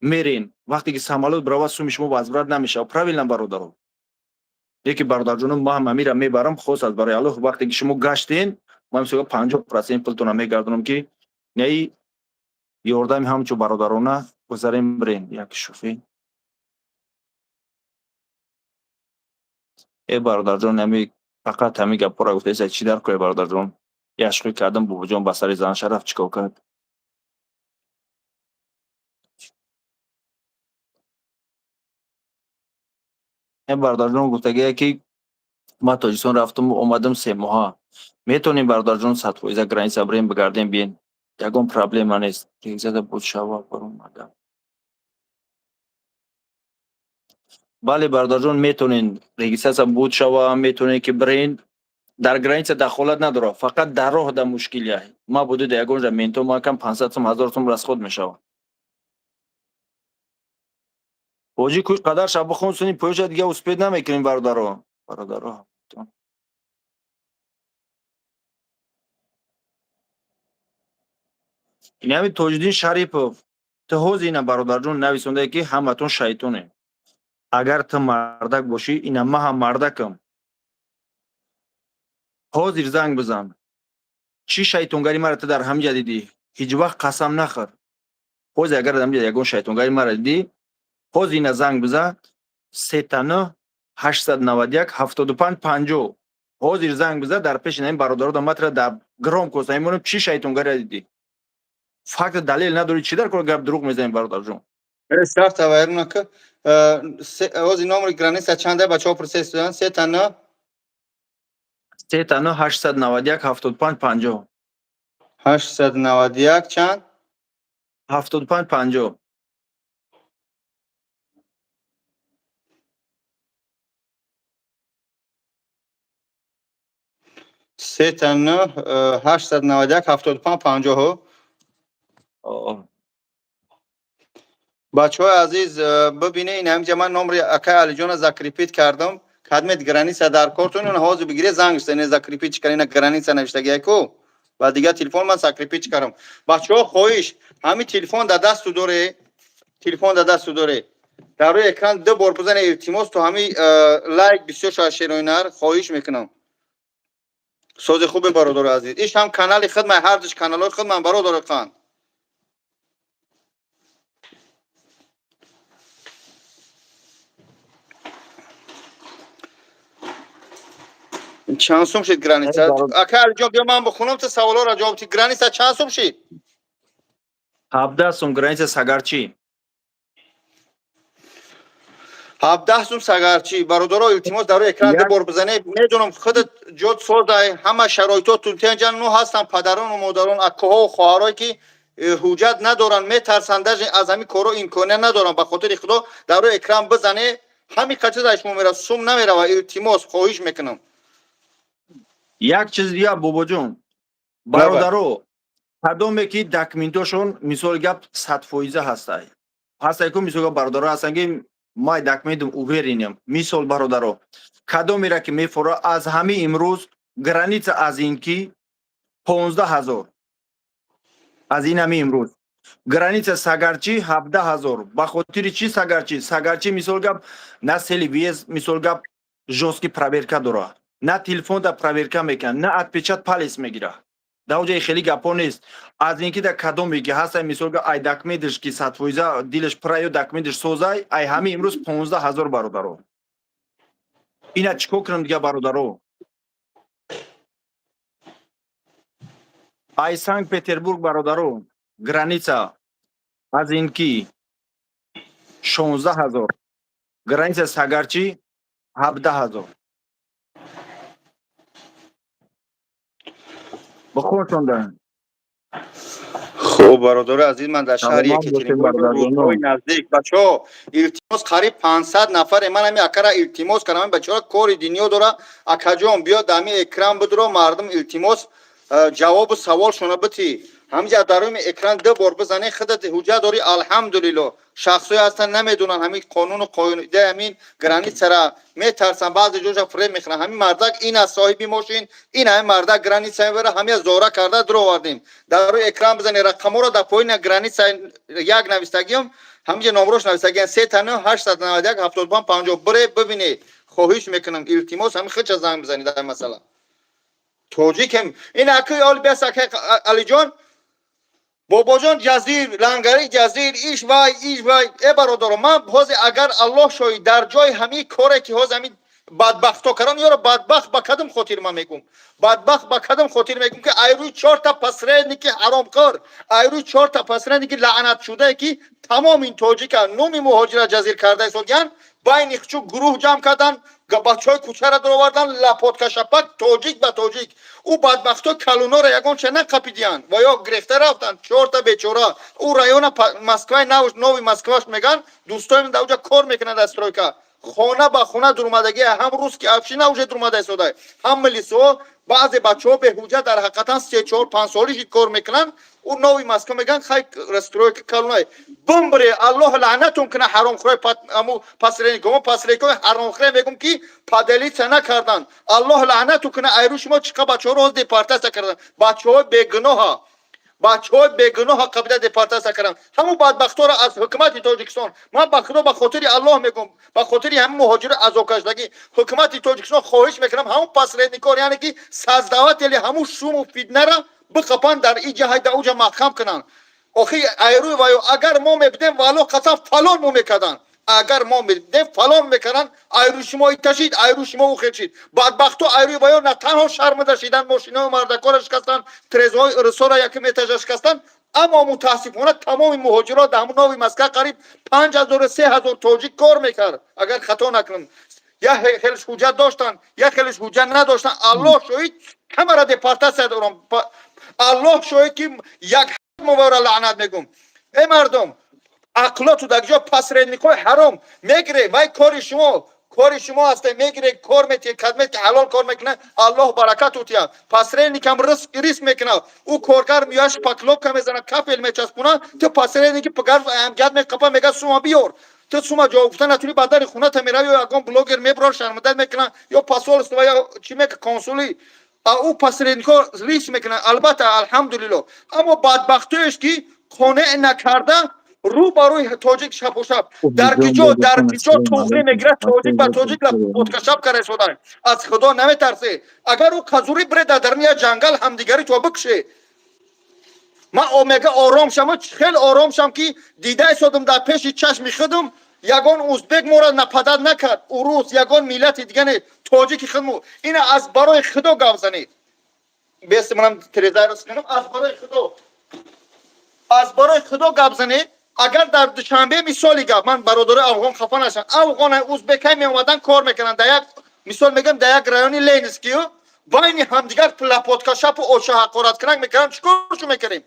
мерен. Вақте ки самолёт бирава, суми шумо возврат намешавад, правильно, бародаро? Яке, бародарҷоно, ман ҳам ҳамира мебарам, хос аз барои Аллоҳ. Вақте ки шумо гаштен, ман мисол 50% пултона мегардонам, ки неи ёрдами ҳамчун бародарона гузарем, бирен. Як шӯхӣ. Э, бародарҷон, ҳами фақат ҳамин гапҳоро гуфтаеса, чӣ дар кор, бародарҷон? Як шӯхӣ кардам, бобоҷон, ба сари зан шараф чӣ кор кард? Э, бародарҷон, гуфтагие, ки ман Тоҷикистон рафтам, омадам 3 моҳа. Метавонем, бародарҷон, 100% граница бирем, бигардем, биен, ягон проблема нест. Регзада буд шава баромадам. Бале, бародарҷон, метавонен, регистрация буд шава, метавонед ки бирен. Дар граница дахолат надорад, фақат дар роҳ да мушкилия. Ма будуда ягон ҷа менто макам, 500 сум, 1000 сум расход мешавад. Ҳоҷӣ, кӯи қадар шаб бихон, суни поёша дига успеть намекунем, бародаро. Бародаро. Инами Тоҷиддин Шарипов, ту ҳозир ина, бародарҷон, нависондае, ки ҳаматон шайтоне. Агар ту мардак бошӣ, ина ман ҳам мардакам. Ҳозир занг бизан. Чӣ шайтонгари мара ту дар ҳамиҷа дидӣ? Ҳеҷ вақт қасам нахӯр. Ҳозир агар дар ҳамиҷа ягон шайтонгари мара дидӣ, ҳозир ина занг бизан: 3 9 891 75 50. Ҳозир занг бизан, дар пеши ин бародаро ман тура дар громкость мемонам, чӣ шайтонгаре дидӣ? Факт, далел надорӣ, чӣ дар кор гап дурӯғ мезанӣ, бародарҷон? Сарта вайрунака. Ҳозир номери граница чанда, бачаҳо пурсестудан? 3 9. 3 9 891 75 50. 891 чанд? 75 50. 3 9 891 75 50. Бачаҳои азиз, бибинед, ин ҳамҷа ман номри акай Алиҷона закрепить кардам. Кадмет граница дар кортон, ҳозир бигире, занг зане, закрепить кар, ина граница навиштагиаку ва дигар телефон ман закрепить кардам. Бачаҳо, хоҳиш, ҳамин телефон дар дасту доре, телефон дар дасту доре, дар рӯи экран ду бор бизане, илтимос, то ҳамин лайк бисёр шояд. Шероинар, хоҳиш мекунам. Сози хубе, бародари азиз. Иш ҳам канали хидмат, ҳардуш каналҳои хидмат, бародари қанд. Чанд сум шид граница? Ака Алиҷон, биё, ман бихонам, ту саволҳоро ҷавоб ти. Граница чанд сум шид? 17 сум граница Сагарчӣ. 17 сум Сагарчӣ. Бародаро, илтимос, дар рӯи экран ду бор бизанед. Медонам, худат ҷод созай, ҳама шароитотун тенҷан. Ну ҳастанд падарону модарон, аккоҳову хоҳарое, ки ҳуҷҷат надоранд, метарсанд, даже аз ҳамин корҳо имконият надоранд. Ба хотири Худо, дар рӯи экран бизане, ҳамин қачиз аз шумо меравад, сум намерава. Илтимос, хоҳиш мекунам. Як чиз дигар, бобоҷон, бародаро, кадоме ки документошон, мисоли гап, 100% ҳастай, ҳастай ку, мисол гап, бародаро ҳастанд, ки май документам уверенам. Мисол, бародаро, кадомера ки мефора, аз ҳамин имрӯз граница аз ин ки 15 000, аз ин ҳамин имрӯз граница Сагарчӣ 17 000. Ба хотири чӣ Сагарчӣ? Сагарчӣ, мисол гап, на сели въезд, мисол гап, жёсткий проверка дорад, на телефонда проверка мекунад, на отпечаток палец мегирад. Дар оҷаи хеле гапҳо нест. Аз ин ки дар кадоме ки ҳастай, мисол гап, ай документаш ки 100% дилаш пурай ё документаш созай, ай ҳамин имрӯз 15 000. Бародаро, ина чӣ кор кунам дига, бародаро? Ай Санкт Петербург, бародаро, граница аз ин ки 16 000, граница Сагарчӣ 17 000. Бихоншонда. Хуб, бародари азиз, ман дар шаҳри Саломат бошед, Екатеринбург, бародарҷонон. рӯзҳои наздик. Бачаҳо, илтимос, қариб 500 нафаре. Ман ҳамин акара илтимос кардам, ҳамин бачаҳо кори дунё дора. Акаҷон, биё, дар ҳамин экран бидро, мардум, илтимос, ҷавобу саволшона битӣ. Ҳаминҷа дар рӯи экран ду бор бизанӣ. Худат ҳуҷҷат дорӣ, алҳамдулилло. Шахсое ҳастанд, намедонанд ҳамин қонуну қоидаи ҳамин границара, метарсанд, баъзе ҷоша фиреб мехӯранд. Ҳамин мардак ин аст, соҳиби мошин, ин ҳамин мардак граница мебара, ҳамин зора карда дуровардем. Дар рӯи экран бизанед, рақамҳоро дар поини граница як навистагиам, ҳаминҷа номрош навистагиам: 3 9 891 75 50. Бире, бибинед, хоҳиш мекунам, илтимос, ҳамин худша занг бизанед. Дар масъала тоҷикем ин акои оли биас. Акай Алиҷон, бобоҷон, ҷазир лангари, ҷазир иш вай, иш вай. Э, бародаро, ман ҳозир, агар Аллоҳ шоҳид, дар ҷои ҳамин коре ки ҳозир ҳамин бадбахто кардам, ёро бадбахт ба кадом хотир ман мегӯм? Бадбахт ба кадом хотир мегӯм? Ки айрӯи чорта посредники ҳаромкор, айрӯи чорта посредники лаънатшудае, ки тамом ин тоҷика номи муҳоҷира ҷазир карда истодиян, байни хчу гурӯҳ ҷамъ кардан, бачаҳои кӯчара даровардан, лапоткашапак тоҷик ба тоҷик. Ӯ бадбахто калунора ягонча нақапидиянд ва ё гирифта рафтанд, чорта бечора. Ӯ района Москваи нови Москваш меган, дӯстоем дар оҷа кор мекунанд, дар стройка. Хона ба хона дурумадагӣ, ҳам русский община уже дурумада истода, ҳам милисо. Баъзе бачаҳо беҳуҷҷат дар ҳақиқатан 3, 4, 5 солиши кор мекунанд. Ӯ Новый Москва мегӯянд, хай, расстройка калонай. Бумбре, Аллоҳ лаънатон куна, ҳаромхӯрай, аму посредникомо, посредникои ҳаромхӯрай мегӯм, ки поделиться накардан. Аллоҳ лаънатон куна. Айру шумо чиқа бачаҳоро ҳоз депортация кардан, бачаҳои бегуноҳа, бачаҳои бегуноҳа қабила депортация кардам. Ҳамун бадбахтҳоро аз ҳукумати Тоҷикистон ман, ба Худо, ба хотири Аллоҳ мегӯм, ба хотири ҳамин муҳоҷири азобкашидагӣ ҳукумати Тоҷикистон хоҳиш мекунам, ҳамун посредникор, яъне ки создаватели ҳамун шуму фитнара биқапанд, дар иҷа ҳайда уҷа маҳкам кунанд. Охи, айрӯи ваё агар мо мебудем, валло қасам, фалон мо мекарданд. Агар мо мебудем, фалон мекарданд. Айрӯи шумо иташид, айрӯи шумо ухечид. Бадбахту айрӯи ваё на танҳо шармида шидан, мошинои мардакора шикастанд, трезои рисора якум этажа шикастанд, аммо мутаассифона тамоми муҳоҷирот дар ҳамун Новый Москва қариб 5000, 3000 тоҷик кор мекард, агар хато накунам. Як хелеш ҳуҷҷат доштанд, як хелеш ҳуҷҷат надоштанд. Аллоҳ шоҳид, ҳамара депортация дорам. Аллоҳ шоҳид, ки як мовара лаънат мегӯм. Э мардум, ақлоту дар ҷо. Посредникҳои ҳаром мегире, вай кори шумо, кори шумо ҳасте, мегире, кор метиҳе. Кадмет ки ҳалол кор мекунад, Аллоҳ баракат утия. Посредникам риск мекунад. Ӯ коргар меояд, шпаклёвка мезанад, кафел мечаспонад. Ту посредники пагар амгият меқапа, мега: «Сума биёр». Ту сума ҷавоб гуфта натуни, ба дари хоната мерави, ё ягон блогер мебурад, шармандат мекунад, ё посольство, ё чӣ мека, консулӣ. А ӯ посредникҳо риск мекунад, албатта, алҳамдулилло. Аммо бадбахтиеш ки қонеъ накарда, рӯ ба рӯи тоҷик шапушап дар киҷо, дар киҷо туғрӣ мегирад, тоҷик ба тоҷик лапоткашап кара истода. Аз Худо наметарсе? Агар ӯ қазурӣ бире, дар даруни як ҷангал ҳамдигарӣ то бикше. Ман мега ором шам, хеле ором шам, ки дида истодам дар пеши чашми худам. Ягон узбек моро нападать накард, урус, ягон миллати дига не, тоҷики худмо. Ина аз барои Худо гап занед. Бест манам трезарс кунам. Аз барои Худо, аз барои Худо гап занед. Агар дар Душанбе, мисоли гап, ман бародарои афғон хафа нашам, афғон, узбекай меомадан, кор мекунанд, дар як мисол мегӯям, дар як райони Ленинскию байни ҳамдигар лапоткашапу оча ҳақораткунак мекардам, чӣ коршу мекардем?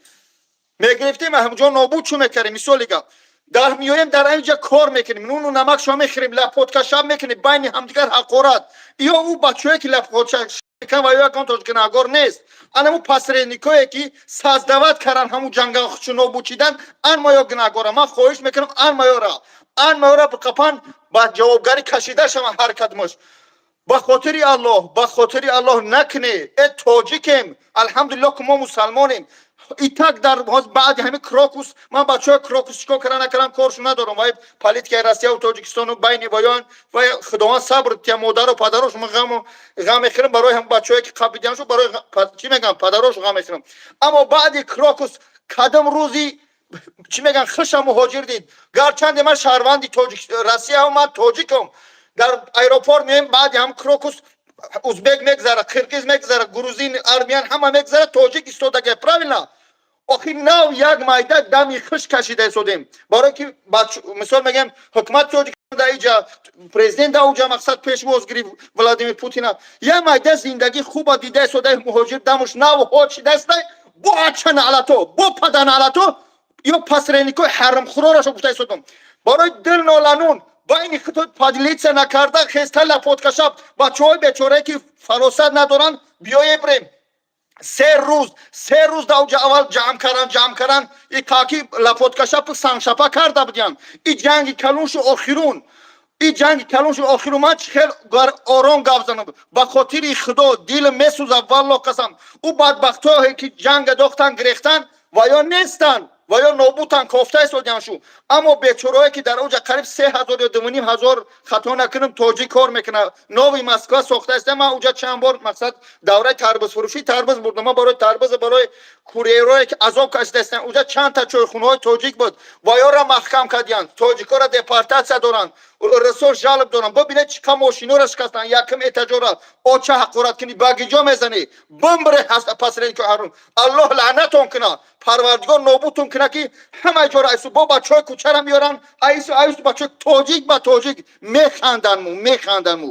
Мегирифтем, ҳамҷо нобуд чӯ мекардем. Мисоли гап, дар миёем, дар инҷа кор мекунем, нуну намакшо мехӯрем, лапоткашап мекунем, байни ҳамдигар ҳақорат. Ё ӯ бачое ки лапотка ва ё ягон тоҷикнагор нест. Анаму посредникое ки создавать кардан ҳамун ҷангахчу нобуд чидан, ан маё гунаҳгора. Ман хоҳиш мекунам, ан маёра, ан маёра биқапан, ба ҷавобгарӣ кашида шаванд ҳар кадмош. Ба хотири Аллоҳ, ба хотири Аллоҳ, накне. Э, тоҷикем, алҳамдулиллоҳ, ки мо мусалмонем. Итак, дар баъди ҳамин Крокус, ман бачаҳои Крокус чикор кара накарам, коршу надорам. Вай политикаи Россияву Тоҷикистону байни ваён, вай Худованд сабр тия модару падарош. Ман ғаму ғам мехӯрам барои ҳам бачаҳое ки қабидиан шуд, барои чӣ мегӯям, падарош ғам мехӯрам. Аммо баъди Крокус кадом рӯзи, чӣ мегӯям, хиша муҳоҷир дид? Гарчанде ман шаҳрванди тоҷик Россия, ман тоҷикам. Дар аэропорт меоем, баъди ҳам Крокус узбек мегзара, қирғиз мегзара, грузин, армян, ҳама мегзара, тоҷик истодага. Правильно? Охи, нав як майда дами хиш кашида истодем, барое ки мисол мегӯем, ҳукумати тоҷик да иҷа, президент да уҷа, мақсад, пешвоз гирифт Владимир Путина. Як майда зиндагӣ хуба дида истода муҳоҷир, дамуш нав ҳод шидаистай, бо ача наълато, бо пада наълато, ё посредникои ҳаромхӯрорашо гуфта истодам. Барои дил ноланун, байни худо поделиться накарда, хеста лапоткашаб бачаҳои бечорае ки фаросат надоранд. Биёе бирем. 3 рӯз, 3 рӯз дар уҷа аввал ҷамъ кардан, ҷамъ кардан, и каки лапоткашапу сангшапа карда будиян. И ҷанги калоншу охирун, и ҷанги калоншу охирун. Ман чӣ хел ором гап занам? Ба хотири Худо, дилм месӯзад, валло қасам. Ӯ бадбахтҳое ки ҷанга дохтан, гирехтан ва ё нестанд, ва ё нобудтан, кофта истодиан шу. Аммо бечораое ки дар оҷа қариб 3000 ё 2500, хато накунам, тоҷик кор мекунад, Новый Москва сохта иста. Ман уҷа чанд бор, мақсад, давраи тарбузфурӯшӣ тарбуз бурдам. Ман барои тарбуз, барои курьерое ки азоб кашида истанд. Уҷа чандта чойхунаҳои тоҷик буд, ва ёра маҳкам кардиянд, тоҷикора депортация доранд, расо жалоб доранд. Бибинед, чӣ қа мошинора шикастанд, якум этажора. Оча ҳақорат кунӣ, ба гиҷо мезанӣ? Бумбре ҳаст посредники ҳаром. Аллоҳ лаънатон куна, Парвардигор нобудтон куна, ки ҳамаи ҷора айсу бо бачаҳои кӯчара меоранд, айсу айсу бачаҳои тоҷик ба тоҷик механданму, механданму.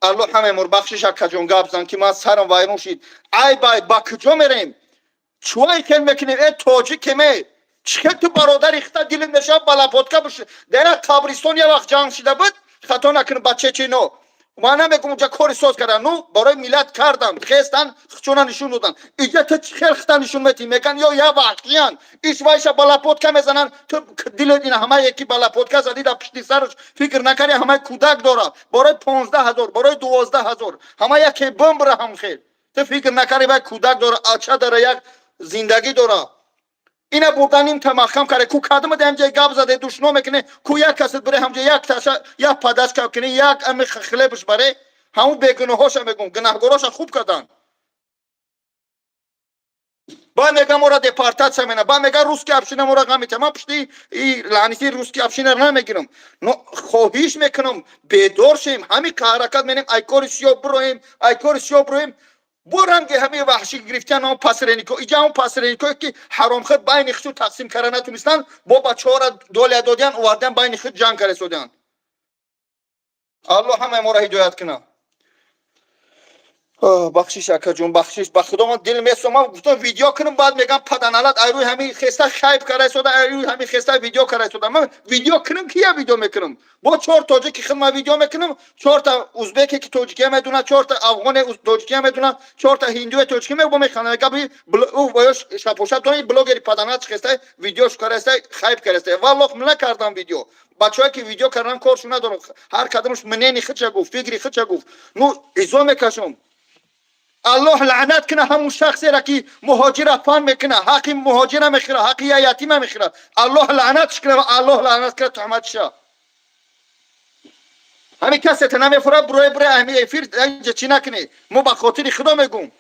Аллоҳ ҳамаи мор бахшиш. Акаҷон, гап зан, ки ман сарам вайрон шид. Айб, айб, ба куҷо мерем? Чӯай хел мекунем? Э, тоҷикеме. Чӣ хел ту бародари хита дилит мешавад ба лопатка буш? Дар як қабристон як вақт ҷанг шида буд, хато накунам, ба чечено. Ман намегум, унҷа кори соз кардан, ну барои миллат кардан, хестан, хчона нишон додан. Иҷа ту чӣ хел хита нишон метиҳӣ? Меган ё я ваҳшиян, иш вайша ба лопатка мезананд, ту дилет ина ҳама яки ба лопатка задӣ дар пишти сараш, фикр накардӣ ҳамаи кӯдак дора, барои 15 000, барои 12 000 ҳама яке бимбра ҳам хел. Ту фикр накардӣ, вай кӯдак дора, ача дора, як зиндагӣ дора. Ина бурдан ним та маҳкам карде, ку кадома ҳамҷа гап заде, душно мекуне, ку як касат бире ҳамҷа як таша, як подачка куне, як ами хлебш баре, ҳамун бегуноҳоша мегум, гунаҳгороша хуб кардан. Баъд мега мора депортация мена, баъд мега русский община мора ғам мета. Ман пушти и лаънити русский община намегирам, но хоҳиш мекунам, бедор шем, ҳами ҳаракат менем, ай кори сиёҳ бироем, ай кори сиёҳ бироем. Бо ранги ҳамаи ваҳшӣ гирифтан он посреднико, иҷа он посредникое ки ҳаромхӯр байни худшон тақсим карда натунистанд, бо бачаҳоро доля додиян, овардиян, байни худ ҷанг каресодиян. Аллоҳ ҳамаи моро ҳидоят кунад. Бахшиш, акаҷон, бахшиш, ба худо ман дил месом. Ман гуфтам, видео кунам, баъд мегам паданалат ай рӯи ҳамин хеста хайб карда истода, ай рӯи ҳамин хеста видео карда истода. Ман видео кунам, ки я видео мекунам? Бо чор тоҷики худ ман видео мекунам, чорта узбеке ки тоҷикия медонад, чорта афғоне тоҷикия медонад, чорта ҳиндуе тоҷикия мебо механдад, мега ӯ шапошап дони блогери паданалат хеста видеош карда иста, хайб карда иста. Валлоҳ, накардам видео. Бачаҳое ки видео кардан, коршу надорам, ҳар кадомаш мнение худша гуфт, фикри худша гуфт. Ну изо мекашам. Аллоҳ лаънат куна ҳамун шахсеро, ки муҳоҷира фан мекуна, ҳаққи муҳоҷира мехӯра, ҳаққи я ятима мехӯра. Аллоҳ лаънатш куна ва Аллоҳ лаънат куна туҳматша. Ҳамин касета намефура, бурои бурои ҳами эфир инҷа чӣ накунӣ. Мо ба хотири Худо мегум.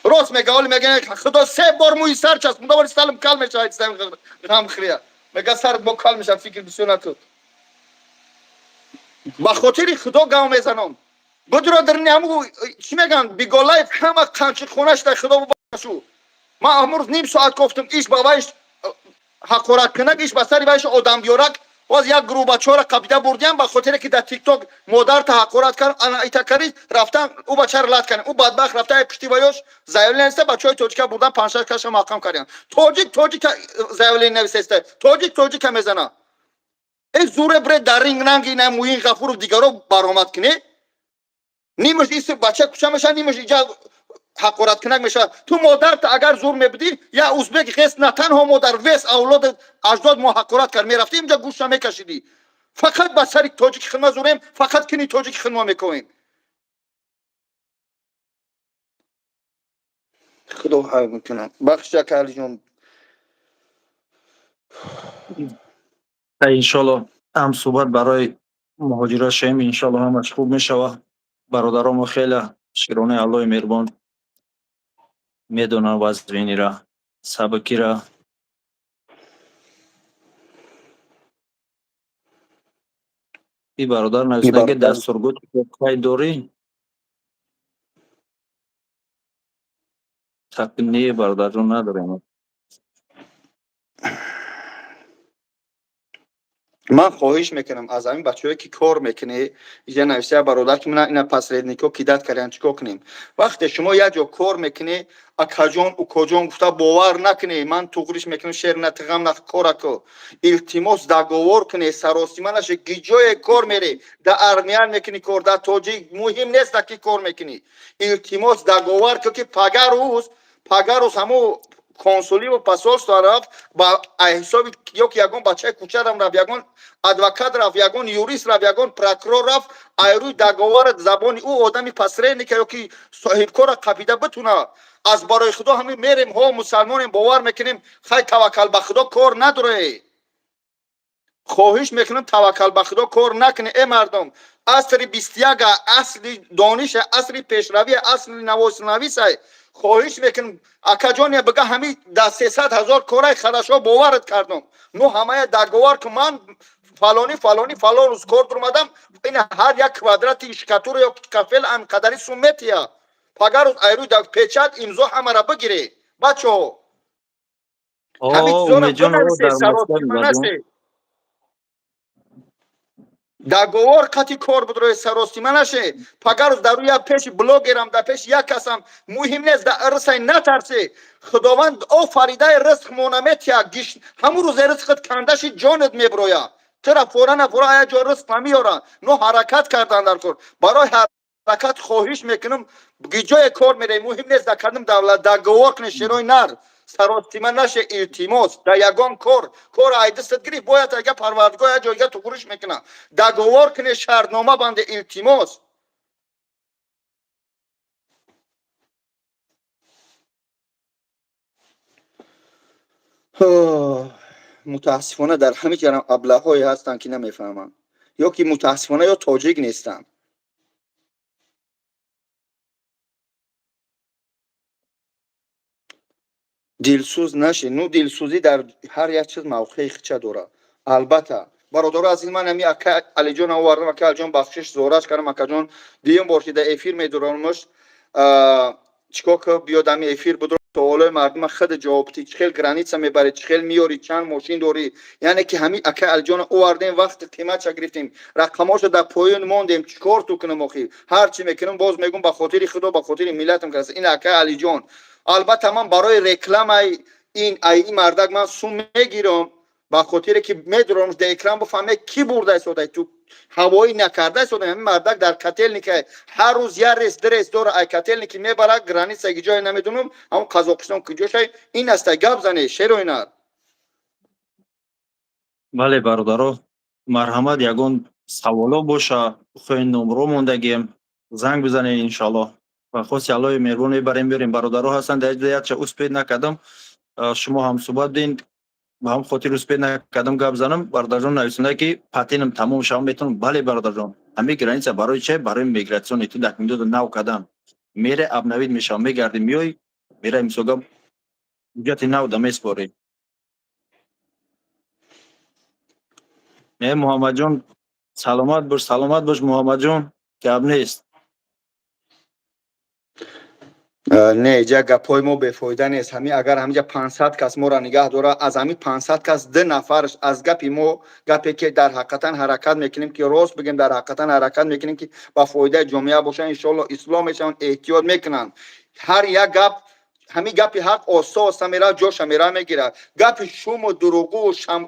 Рост мега, оли мега, Худо се бор мӯи сар часпонда, вали салм кал мешавад, ғамхӯрия. Мега сарат бо кал мешавад, фикр бисёр накун. Ба хотири Худо гав мезанам. Будро дарни ҳаму чӣ меган, Биголаев ҳама қанчи хонаш дар Худо башу. Ман амрӯз ним соат гуфтам, иш ба вайш ҳақорат кунак, иш ба сари вайш одам биёрак. Боз як гурӯҳ бачаҳоро қабида бурдиям, ба хотире ки дар Тикток модарта ҳақорат кард, ана ита кари, рафтан ӯ бачаро лат кардем. Ӯ бадбахт рафта пушти ваёш заявление нависта, бачаҳои тоҷика бурдан, панҷшаш каша маҳкам кардиям. Тоҷик тоҷика заявление нависеста, тоҷик тоҷика мезана. Э, зуре бре дар ринг ранги ина Муин Ғафуров дигаро баромад кунӣ, нимаш ис бача куча мешавад, нимаш иҷа ҳақораткунак мешавад. Ту модарта агар зур мебудӣ, я узбек хес, на танҳо модар, вес авлоди аҷдод мо ҳақорат кард, мерафтӣ инҷа гӯшта мекашидӣ. Фақат ба сари тоҷики хидма зурем, фақат кини тоҷики хидма мекунем. Худо ҳай мекунам. Бахшиш, ака Алиҷон. Иншолло ҳам суҳбат барои муҳоҷира шем, иншолло ҳамаш хуб мешавад. Бародаромо хеле шукронаи Аллоҳи меҳрубон медонанд вазвинира, сабукира. И бародар нависна, ки дар Сургут кай дорӣ? Так, не, бародарҷон, надорем. Ман хоҳиш мекунам аз ҳамин бачаҳое, ки кор мекунӣ, иҷа нависа бародар, ки мана ина посреднико кидать кардиан, чӣ кор кунем? Вақте шумо як ҷо кор мекунӣ, акаҷон, укоҷон гуфта бовар накунӣ, ман туғриш мекунам, шер натиғам на кора ку. Илтимос, договор кунӣ, саросима наша. Гиҷое кор мерӣ, да армиян мекунӣ кор, да тоҷик, муҳим нест да ки кор мекунӣ. Илтимос, договор ку, ки пага рӯз ҳамун консуливу посольство рафт, ба ҳисоби ё ки ягон бачаи кӯчарам рафт, ягон адвокат рафт, ягон юрист рафт, ягон прокурор рафт, айрӯи договора забони ӯ одами посредника ё ки соҳибкора қабида битуна. Аз барои Худо, ҳамин мерем, ҳо, мусалмонем, бовар мекунем, хай, таваккал ба Худо кор надорем. Хоҳиш мекунам, таваккал ба Худо кор накунед. Э мардум, асри 21-а, асли дониша, асри пешравия, асли навоснависай. Хоҳиш мекунам, акаҷоне, бига ҳами да 300 000 корай, хорошо, боварат кардам, ну ҳамая договор ку: ман фалони фалони фалон рӯз кор дурмадам, ин ҳар як квадрати штукатура ё кафел анқадари сум метия. Пага рӯз айрӯи печать, имзо ҳамара бигире, бачаҳо. Ҳамин чизоро Умедҷон, бинависе, дар саросима Москва насе. Договор қати кор будрои, саростима наше. Пагарӯз дар рӯя пеши блогерам, дар пеши як касам муҳим нест, дар рисай натарсе. Худованд офаридаи ризқ монаметия гиш, ҳамун рӯзе ризқат кандаши, ҷонат меброя. Тура фора на фора ая ҷо ризқ намеёра. Но ҳаракат кардан дар кор. Барои ҳаракат хоҳиш мекунам, гиҷое кор мераи, муҳим нест, дар кадом давлат, договор кунед, шерои нар. Саростима наше, илтимос. Дар ягон кор, кор айдистат гирифт, бояд ага Парвардигор як ҷойга туғуриш мекунад. Договор кунед, шартнома банде, илтимос. Мутаассифона, дар ҳамин ҷарам аблаҳое ҳастанд, ки намефаҳманд, ё ки мутаассифона ё тоҷик нестанд. Дилсӯз нашед. Ну, дилсӯзӣ дар ҳар як чиз мавқеи хича дорад. Албатта, бародаро азиз, ман ами ака Алиҷон овардам. Ака Алиҷон, бахшиш зораш кардам. Акаҷон, дуюм бор ки дар эфир медорамаш, чикор ки биёд, ами эфир будро, суолои мардума худ ҷавоб ти. Чӣ хел граница мебарӣ, чӣ хел меёрӣ, чанд мошин дорӣ? Яъне ки ҳами ака Алиҷона овардем, вақти қиматша гирифтем, рақамошо дар поён мондем. Чӣ кор ту кунам охир? Ҳар чӣ мекунам, боз мегӯм, ба хотири Худо, ба хотири миллатам кас. Ин ака Алиҷон, албатта, ман барои рекламаи ин ай ин мардак ман сум мегирам, ба хотире ки медурам дар экран, бифаҳме ки бурда истода, ту ҳавоӣ накарда истода. Ҳамин мардак дар Котельника ҳар рӯз як рейс, ду рейс дора, ай Котельники мебара граница, ки ҷое намедонам, ҳамон Қазоқистон куҷошай. Ин астай, гап зане, шероинар. Бале, бародаро, марҳамат, ягон саволо боша, хоҳед, номро мондагием, занг бизанед, иншоаллоҳ. Ба хости Аллоҳи меҳрубон мебарем, биёрем. Бародаро ҳастанд дар ҷо, успеть накардам, шумо ҳамсӯҳбат будем, ба ҳам хотир успеть накардам гап занам. Бародарҷон нависонда, ки патентам тамом шавам, метавонам? Бале, бародарҷон, ҳамин граница барои че? Барои миграционный. Ту документото нав кардам, мере, обновить мешавам, мегарди, меёй, мерай, мисол гап, ҳуҷҷати нав да меспорӣ. Э, Муҳаммадҷон, саломат бош, саломат бош, Муҳаммадҷон, гап нест. Не, иҷа гапҳои мо бефоида нест. Ҳами агар ҳамиҷа 500 кас моро нигаҳ дора, аз ҳами 500 кас ду нафарш аз гапи мо, гапе ки дар ҳақиқатан ҳаракат мекунем, ки рост бигем, дар ҳақиқатан ҳаракат мекунем, ки ба фоидаи ҷомеа бошанд, иншоалло, ислоҳ мешаванд, эҳтиёт мекунанд. Ҳар як гап, ҳамин гапи ҳақ оста оста меравад, ҷоша мера мегирад. Гапи шуму дурӯғу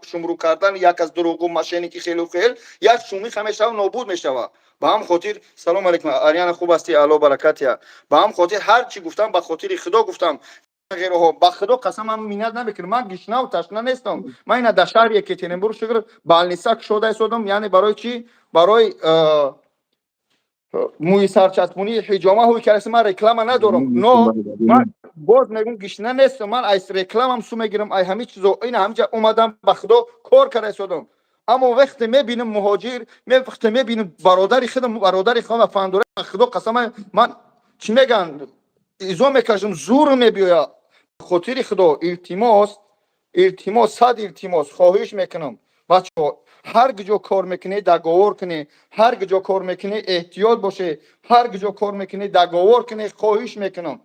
шумрӯ кардан, як аз дурӯғу мошенники, хелу хел як шумиха мешавад, нобуд мешавад. Ба ҳам хотир, салом алейкум, Ариана, хуб ҳастӣ? Алло баракатия. Ба ҳам хотир ҳар чӣ гуфтам, ба хотири Худо гуфтам. Ғайроҳо, ба Худо қасам, ман миннат намекунам, ман гишнаву ташна нестам. Ман ина дар шаҳри Екатеринбург, шукр, больница кушода истодам. Яъне барои чӣ? Барои мӯи сарчаспонии, ҳиҷома ҳуй кардаст. Ман реклама надорам, но ман боз мегӯм, гишна нестам. Ман аз рекламам су мегирам, ай ҳамин чизо. Ина ҳаминҷа омадам, ба Худо, кор карда истодам. Аммо вақте мебинам муҳоҷир, вақте мебинам бародари худам, бародари худам фандора, ба Худо қасам, ман чӣ мегӯянд, изо мекашам, зур мебиёяд. Хотири Худо, илтимос, илтимос, сад илтимос, хоҳиш мекунам, бачаҳо, ҳар куҷо кор мекунӣ, договор кунӣ. Ҳар куҷо кор мекунӣ, эҳтиёт боше. Ҳар куҷо кор мекунӣ, договор кунӣ, хоҳиш мекунам.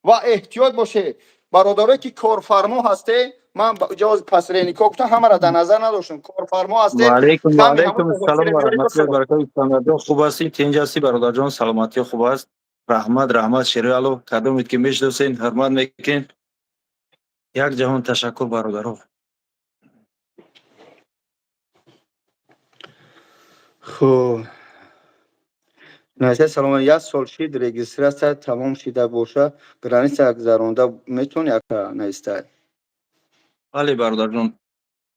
Ва эҳтиёт боше, бародарое ки корфармо ҳасте. Ман ҷоз посредникҳо гуфтам, ҳамаро дар назар надоштам. Корфармо ҳасте. Ваалайкум ассалом ва раҳматуллоҳи баракатуҳ. Искандарҷон, хуб ҳастӣ, тинҷ ҳастӣ, бародарҷон? Саломатӣ хуб аст? Раҳмат, раҳмат, шерои Алло. Кадомед ки мешиносен, ҳурмат мекунед, як ҷаҳон ташаккур, бародаро. Хуб, Насия, салом. Як сол шид, регистрация тамом шида боша, граница гузаронда метавонӣ, ака? Наистай. Бале, бародарҷон,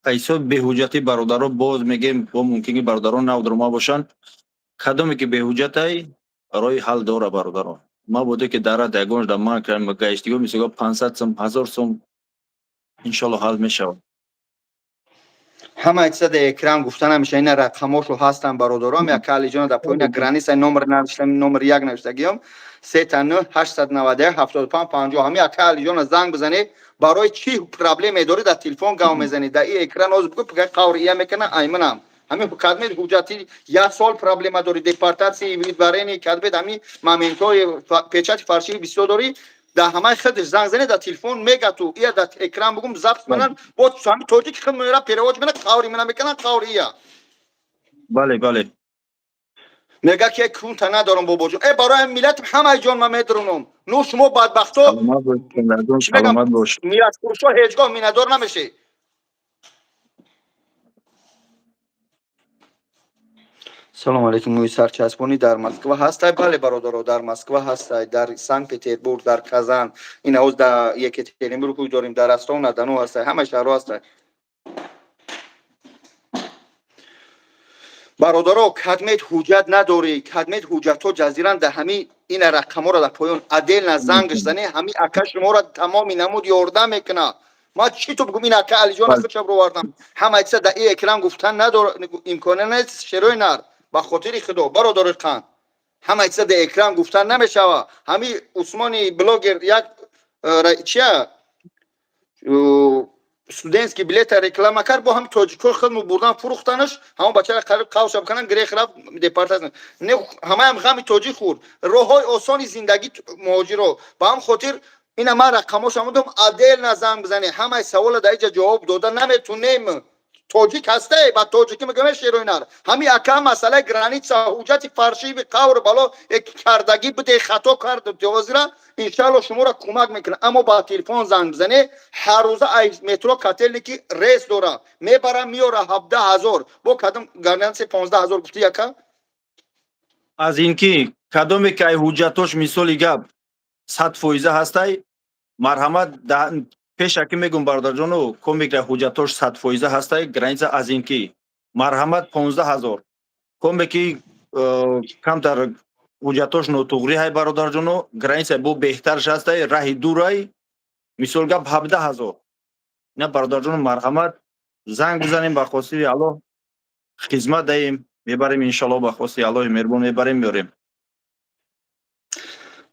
ҳисоби беҳуҷҷатӣ, бародаро, боз мегем, бо мумкин ки бародарон нав дурума бошанд. Кадоме ки беҳуҷҷатай, роҳи ҳал дора, бародаро. Мабоде ки дара ягон да ман гаштиго, мисол, 500 сум, 1000 сум, иншолло, ҳал мешавад. Ҳамаи чиза дар экран гуфта намеша. Ина рақамошо ҳастанд, бародаром. Як Алиҷона дар поёна граница номер навиштам, номер як навиштагиём: 3 9 891 75 50. Ҳами ака Алиҷона занг бизанед. Барои чӣ проблеме дорӣ, дар телефон гав мезанед, дар и экран ҳозир бигӯ, қавр ия мекана. Айманам ҳамин кадмед ҳуҷҷати як сол проблема дорӣ, депортация, выдворение, кадмед ҳамин моментҳои печати фальшивый бисёр дорӣ. Дар ҳамаи худаш занг занед, дар телефон мега. Ту ия дар экран бугум, запись менан, бо ҳами тоҷики худ мера перевод мена, қаври мена мекунан, қаври ия. Бале, бале. Мега ки кунта надорам, бобоҷон. Э, барои миллат ҳамаи ҷон ман медрунам. Ну, шумо бадбахто. Саломат бош, Искандарҷон, саломат бош. Миллатфурӯшо ҳеҷгоҳ миннатдор намешед. Салом алейкум. Мӯи сарчаспонӣ дар Москва ҳастай? Бале, бародаро, дар Москва ҳастай, дар Санкт Петербург, дар Казан, ин ҳоз дар Екатеринбург дорем, дар Ростов на Дону ҳастай, ҳама шаҳрҳо ҳастай. Бародаро, кадмет ҳуҷҷат надорӣ, кадмет ҳуҷҷатҳо ҷазиран дар ҳами ина рақамҳоро дар поён отдельно зангш зане, ҳами ака шуморо тамоми намуд ёрдам мекунад. Ман чӣ ту бигум, ин ака Алиҷон худша бировардам. Ҳама чиза дар и экран гуфтан надор, имконе нест. Шерои нар, ба хотири Худо, бародари қанд, ҳама чиза дар экран гуфтан намешава. Ҳами Усмони блогер як чия студентский билета реклама кард, бо ҳами тоҷикҳои худмо бурдан фурӯхтанаш, ҳамон бачара қариб қавша биканан, грех рафт, депортация. Не, ҳамаям ғами тоҷик хӯрд. Роҳҳои осони зиндагӣ муҳоҷиро ба ҳам хотир ина ман рақамошам додам, отдельно занг бизанед. Ҳамаи савола дар иҷа ҷавоб дода наметунем. Тоҷик ҳасте, ба тоҷикӣ мегӯям, шерои нар, ҳами ака масъалаи граница, ҳуҷҷати фаршиви қавр бало кардагӣ буде, хато кард ҳозира, иншаалло шуморо кӯмак мекунад. Аммо ба телефон занг бизане. Ҳаррӯза ай метро Котельники рейс дора, мебара, меёра, 17 000. Бо кадом граница 15 000 гуфти, яка? Аз ин ки кадоме ки ай ҳуҷҷатош, мисоли гап, 100 фоиза ҳастай, марҳамат. Пешакӣ мегӯм, бародарҷону, комикра ҳуҷҷатош 100 фоиза ҳастай, граница аз ин ки марҳамат, 15 000. Коме ки камтар ҳуҷҷатош нотуғрӣ ҳай, бародарҷону, граница бо беҳтарш ҳастай, раҳи дурай, мисол гап, 17 000. Ина, бародарҷону, марҳамат, занг бизанем. Ба хосири Аллоҳ хизмат даҳем, мебарем, иншалло, ба хости Аллоҳи меҳрубон мебарем, меорем.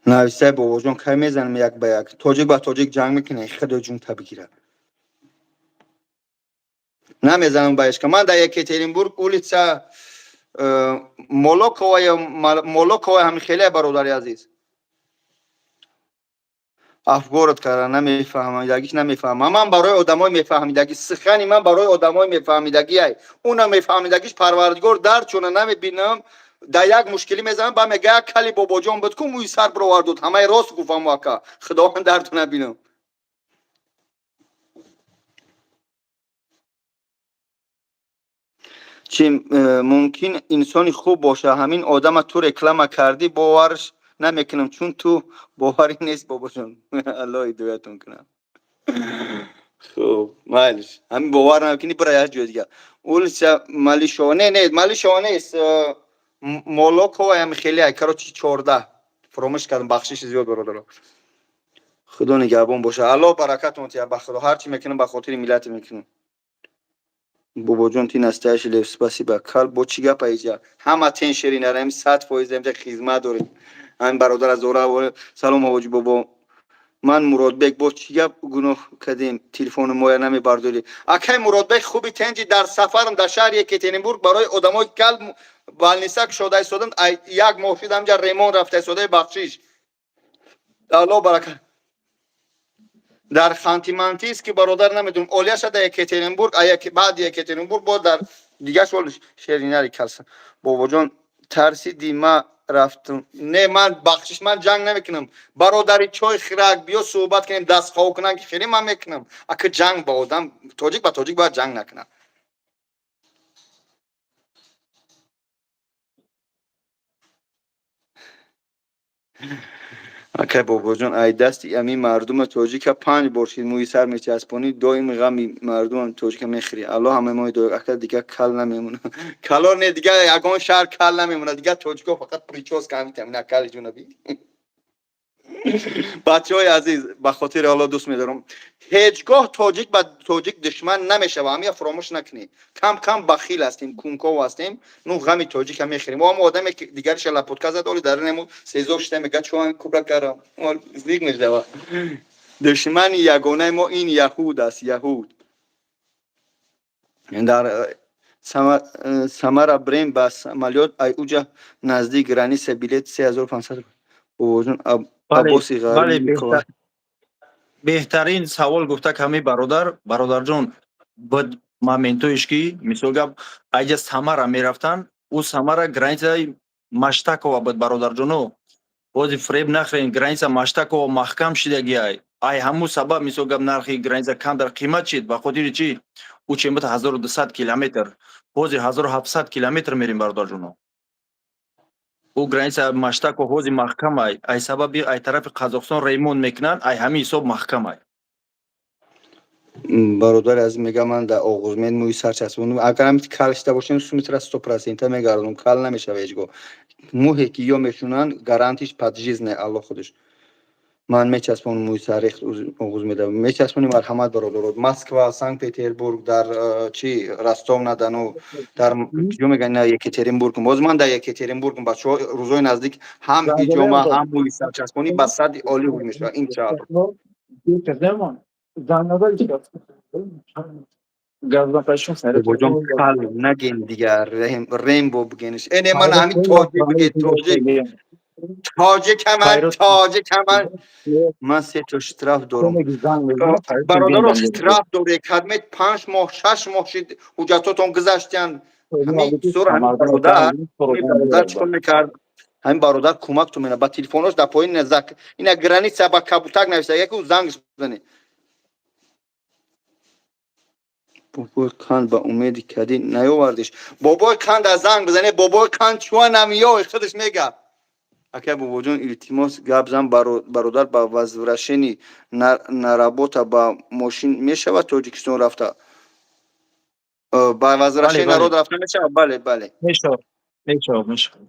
Нависай, бобоҷон, кай мезанем як ба як? Тоҷик ба тоҷик ҷанг мекунем, худо ҷунта бигирад. Намезанам ба ешка. Ман дар Екатеринбург, улица Молокова, Молокова, ҳами хеле, бародари азиз. Афгорот кара намефаҳмидагиш намефаҳмам. Ман барои одамои мефаҳмидагӣ сухани ман, барои одамои мефаҳмидагӣ ай. Уна мефаҳмидагиш Парвардигор дарчуна намебинам. Дар як мушкилӣ мезанам, ба мега, як кали бобоҷон буд ку, мӯи сар бировардуд, ҳамаи рост гуфтам. Ака, Худованд дарту набинам. Чи мумкин инсони хуб боша. Ҳамин одама ту реклама кардӣ, боварш намекунам, чун ту боварӣ нест. Бобоҷон, Аллоҳ ҳидоятон кунад. Хуб, майлиш, ҳамин бовар намекунӣ, бира як ҷои дигар. Улица Малишова, не, не, Малишова нест, Молокова, ҳами хеле, короче, 14, фуромӯш кардам. Бахшиши зиёд, бародаро, Худо нигаҳбон боша, Аллоҳ баракатон тия. Ба Худо, ҳар чӣ мекунам, ба хотири миллате мекунам. Бобоҷон, ты настоящий лев, спасибо. Кал бо чӣ гапа? Иҷа ҳама тен шеринарами, 100% инҷа хизмат дорем. Ҳамин бародар аз ора. Салом, ҳоҷи бобо, ман Муродбек. Бо чӣ гап, гуноҳ кардем, телефони моя намебардорӣ? Акай Муродбек, хуби, тенҷи, дар сафарам, дар шаҳри Екатеринбург барои одамои кал больница кушода истодам. Як моҳ шуд, ҳамҷа ремонт рафта истодаи. Бахшиш, Аллоҳ баракат. Дар Ханты-Мансийский, бародар, намедонам, олияша дар Екатеринбург, баъди Екатеринбург бо дар дигар шол. Шеринари калса, бобоҷон, тарсиди, ма рафтам. Не, ман, бахшиш, ман ҷанг намекунам, бародари. Чой хирак, биё суҳбат кунем, дастхов кунам, ки хеле ман мекунам. Ака, ҷанг ба одам, тоҷик ба тоҷик бояд ҷанг накунад. Акай бобоҷон, ай дасти ами мардума тоҷика панҷ бор шид мӯи сар мечаспонӣ, доим ғами мардумам тоҷика мехӯрӣ. Аллоҳ ҳамаи мо ҳидоят. Ака, дигар кал намемона. Кало не, дигар ягон шаҳр кал намемона. Дигар тоҷико фақат причёска ҳамитам на кали ҷунаби. Бачаҳои азиз, ба хотири Аллоҳ дӯст медорам. Ҳеҷ гоҳ тоҷик ба тоҷик душман намешава, ҳамия фуромӯш накунед. Кам кам бахил ҳастем, кунков ҳастем, ну ғами тоҷика мехӯрем. Мо ҳам одаме ки дигариша лапотка зад, оли дар нему сезо шида мега, чӯан кубра кардам, зиқ мешава. Душмани ягонаи мо ин яҳуд аст, яҳуд. Дар Самара брем ба самолёт, ай уҷа наздик граница билет 3500. Бобоҷон, Аббоси Бале, беҳтарин савол гуфта ками бародар. Бародарҷон, буд моментоиш ки, мисол гап, айҷа Самара мерафтан, ӯ Самара границаи Маштакова буд, бародарҷоно. Бози фиреб нахӯрен, граница Маштакова маҳкам шидагиай. Ай ҳамун сабаб, мисол гап, нархи граница камтар қимат шид. Ба хотири чӣ? Ӯ чен буд 1200 километр, ҳозир 1700 километр мерем, бародарҷоно. Ӯ граница Маштако ҳозир маҳкамай, ай сабаби ай тарафи Қазоқистон ремонт мекунанд, ай ҳамин ҳисоб маҳкамай. Бародари азиз, мегам, ман дар Оғузмед мӯи сар часпонам. Агар ҳам кал шида бошем, сумитра 100% мегардонам. Кал намешава ҳеҷ гоҳ. Мӯҳе ки ё мешунанд, гарантиш пожизненно Аллоҳ худаш. Ман мечаспонам мӯи сар Оғузмеда. Мечаспонем, марҳамат, бародаро. Москва, Санкт Петербург, дар чи, Ростов на Дону, дар куҷо мегӯянд, на, Екатеринбург. Боз ман дар Екатеринбург, бачаҳо, рӯзои наздик ҳам ҳиҷома, ҳам мӯи сар часпонӣ ба садди олӣ ҳуй мешавад, иншаалло. Бобоҷон, кал нагем дигар, рембо бигениш. Эне ман ҳамин тоҷик биге, тоҷик. Тоҷикаман, тоҷикаман. Ман се то штраф дорам. Бародаро, штраф доре, кадмет 5 моҳ, 6 моҳ шид, ҳуҷҷатотон гузаштиянд. Ҳамин сур, ҳамин бародар чикор мекард? Ҳамин бародар кӯмактон мена, ба телефонош дар поин зак ина граница ба кабутак нависта, яку зангш бизанед. Бобои қанд, ба умеди кадӣ наёвардиш. Бобои қанд аз занг бизане, бобои қанд чуа намиёй, худаш мега. Ака Бобоҷон, илтимос, гап зан, бародар, ба возвращение на работа ба мошин мешавад Тоҷикистон рафта? Ба возвращение народ рафта мешавад? Бале, бале. Мешавад, мешавад, мешавад.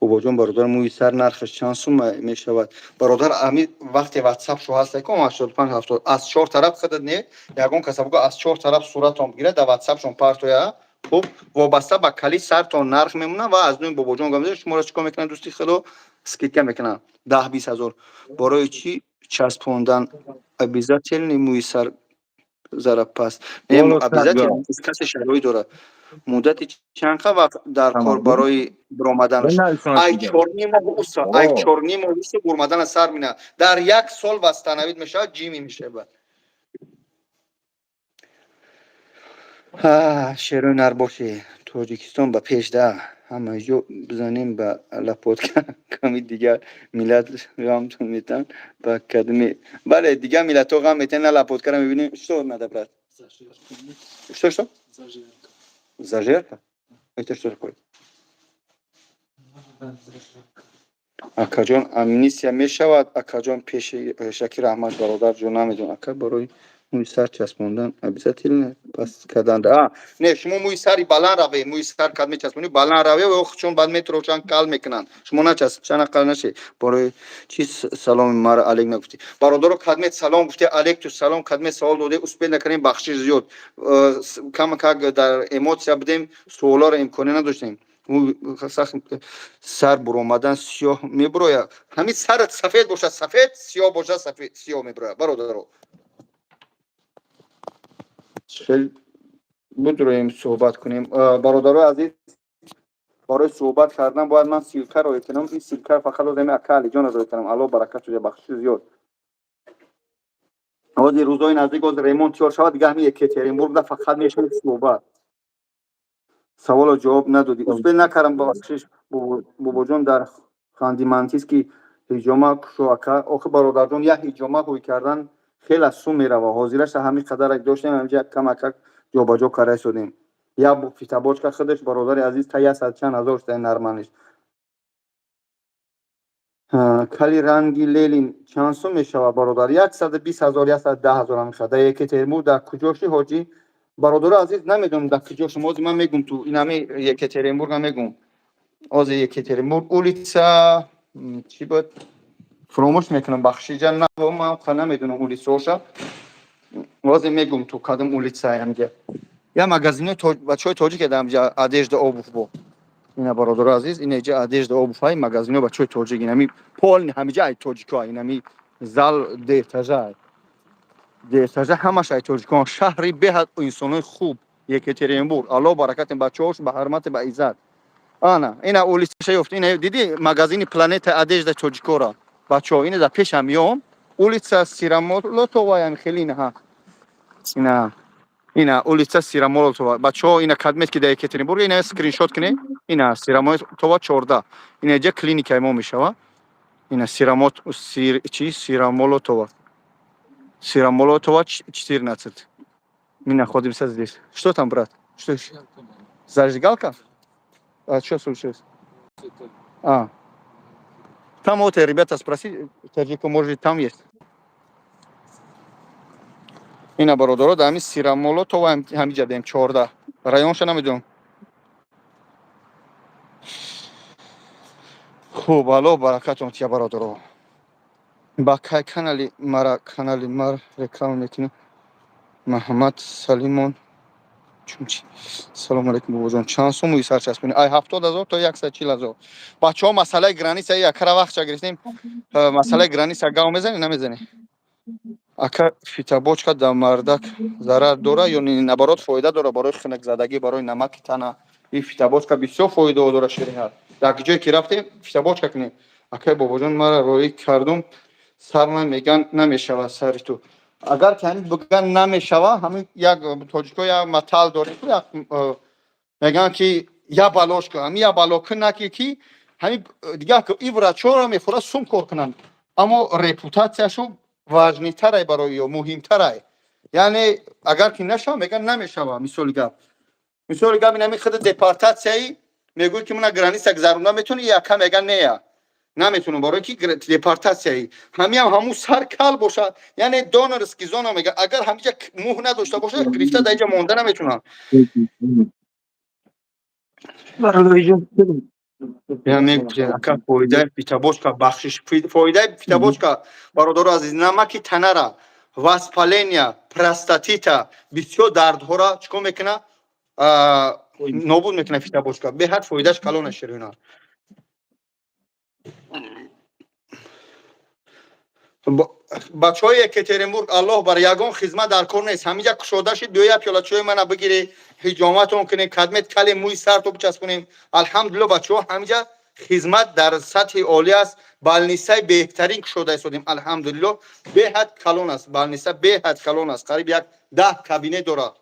Бобоҷон, бародар, мӯи сар нархаш чанд сумма мешавад? Бародар, ами вақте ватсап шу ҳаст, ко 85 70, аз чор тараф худат не, ягон каса буго, аз чор тараф суратон бигирад, дар ватсапшон партоя. Хуб, вобаста ба кали сартон нарх мемонад ва аз нӯи Бобоҷон гап, шуморо чикор мекунанд, дӯсти худо, скидка мекунанд 10-20 ҳазор. Барои чӣ часпондан обязательно мӯи сар зарапаст? Не, обязательно, касе шароит дорад. Муддати чанд вақт дар кор барои биромаданаш? Ай 4,5 моҳ уса, ай 4,5 моҳ уса бурмадана сар мина. Дар як сол восстановить мешавад, ҷими мешавад. Шерои нарбоши, Тоҷикистон ба пеш да, ҳама ҷо бизанем ба лопатка, ками дигар миллат ғам метан ба кадми. Бале, дигар миллатҳо ғам метан, на лопаткаро мебинем. Что надо, брат? Что, что? Зажерка? Это что такое? Акаҷон, амнистия мешавад? Акаҷон, пеши Шакир Аҳмад, бародарҷон, намедонам. Ака, барои мӯи сар часпондан обязательно паст кардан? А не, шумо мӯи сари баланд раве, мӯи сар кад мечаспонӣ, баланд раве, чун баъд метрошанд, кал мекунанд. Шумо начасп, чана кал нашед. Барои чи саломи мара алек нагуфтӣ? Бародаро, кадмет салом гуфте, алек ту салом, кадмет савол доде, успел накардем, бахшиш зиёд. Камакак дар эмоция будем, суолоро имконе надоштем. Сар буромадан сиёҳ мебурояд? Ҳамин сарат сафед бошад, сафед, сиёҳ бошад, сафед, сиёҳ мебурояд. Бародаро, хел будроем, суҳбат кунем. Бародарои азиз, барои суҳбат кардан бояд ман ссылка роя кунам. Ин ссылка фақат лозами ака Алиҷон роя кунам. Алло, баракат шуда, бахшиши зиёд. Ҳозир рӯзои наздик, ҳозир ремонт тиёр шавад, дига ҳамин Екатеринбургда фақат мешавад суҳбат. Саволо ҷавоб надодӣ, успел накардам, бахшиш. Бобоҷон, дар Ханты-Мансийский ҳиҷома кушо, ака. Охи, бародарҷон, як ҳиҷома ҳуй кардан хеле сум мерава. Ҳозираша ҳамин қадарак доштем, ҳаминҷа камакак ҷобаҷо карда истодем. Як фитобочка худаш, бародари азиз, та яксад чанд ҳазор шуда нормалиш. Кали ранги Ленин чанд сум мешавад, бародар? 120 000, 110 000 ҳамеша. Дар Екатеринбург дар куҷоши, ҳоҷӣ? Бародари азиз, намедонам дар куҷо шумо. Ҳозир ман мегум ту инами Екатеринбурга мегум. Ҳозир Екатеринбург, улица чӣ буд, фуромӯш мекунам, бахшиҷа, ман намедонам улицаоша. Ҳозир мегум ту кадом улица. Ҳамҷа я магазинои бачаҳои тоҷик дар ҳамҷа, одежда, обувь бо ина. Бародари азиз, инаҷа одежда, обувь ҳай, магазино бачаҳои тоҷик, инами полный ҳамиҷа ай тоҷико. Инами зал деэтажа, деэтажа, ҳамаш ай тоҷикон. Шаҳри беҳад инсонои хуб Екатеринбург. Алло баракати бачаҳош, ба ҳурмати, ба иззат. Ана ина улицаша ёфт, ина диди, магазини Планета одежда тоҷикора. Бачаҳо, ина дар пешам меом, улица Сыромолотова, хеле инаҳа. Ина улица Сыромолотова. Бачаҳо, ина кадмет ки дар Екатеринбург, ина скриншот кунед. Ина Сыромолотова 14. Ина ҷа клиникаи мо мешава. Ина Сирамот Сир чи Сыромолотова. Сыромолотова 14. Мы находимся здесь. Что там, брат? Что еще? Зажигалка? А что случилось? А. Там вот, ребята, спроси, таджику, может, там есть. Ина, бародаро, дар ҳамин Сыромолотова ҳамиҷа дем 14. Районша намедонам. Хуб, алло, баракатон тия, бародаро. Ба кай канали мара, канали мар реклама мекунем? Маҳаммад Салимон. Чунчи. Салому алейкум, бобоҷон. Чанд сум мӯи сар часпонӣ? Ай 70 000 то 140 000. Бачаҳо, масъалаи граница якара вақтша гирифтем. Масъалаи граница гав мезанӣ, намезанӣ? Ака, фитобочка дар мардак зарар дора ё наоборот фоида дора барои хунукзадагӣ, барои намаки тана? И фитобочка бисёр фоидао дора, ширинат. Дар ҷое ки рафтем, фитобочка кунем. Акай бобоҷон, мара роӣ кардум, сарма меган намешавад сари ту. Агар ки ҳамин биган намешава, ҳамин як тоҷико як матал дорем, як мегӯянд ки я балош кун, ҳамин я бало кун наки ки ҳамин дигар и врачҳоро мехӯрад сум кор кунанд, аммо репутатсияшо важнитарай барои ё муҳимтарай. Яъне агар ки нашава, мегӯянд намешава. Мисоли гап, ин ҳамин худи депортатсияи мегӯяд ки мана граница гузаронда метавонӣ, яка мегӯянд нея, наметавонам, барои ки депортатсияи. Ҳамиам ҳамун сар кал бошад, яъне донорский зона мега, агар ҳамиҷа мӯҳ надошта бошад, гирифта дар инҷа монда наметавонам. Мегуфтем, ака, фоидаи фитобочка, бахшиш, фоидаи фитобочка, бародаро азиз, намаки танара, воспаления, простатита, бисёр дардҳоро чӣ кор мекунад? Нобуд мекунад фитобочка. Беҳад фоидааш калона, ширина. Бачаҳои Екатеринбург, аллоҳ бар ягон хизмат дар кор нест. Ҳамиҷа кушода шид, биёя, пиёлачои мана бигирӣ, ҳиҷоматон кунем, кадмет кале мӯи сарто бичаспонем. Алҳамдулилло, бачаҳо, ҳамиҷа хизмат дар сатҳи олӣ аст. Больницаи беҳтарин кушода истодем, алҳамдулилло, беҳад калон аст больница, беҳад калон аст, қариб як 10 кабинет дорад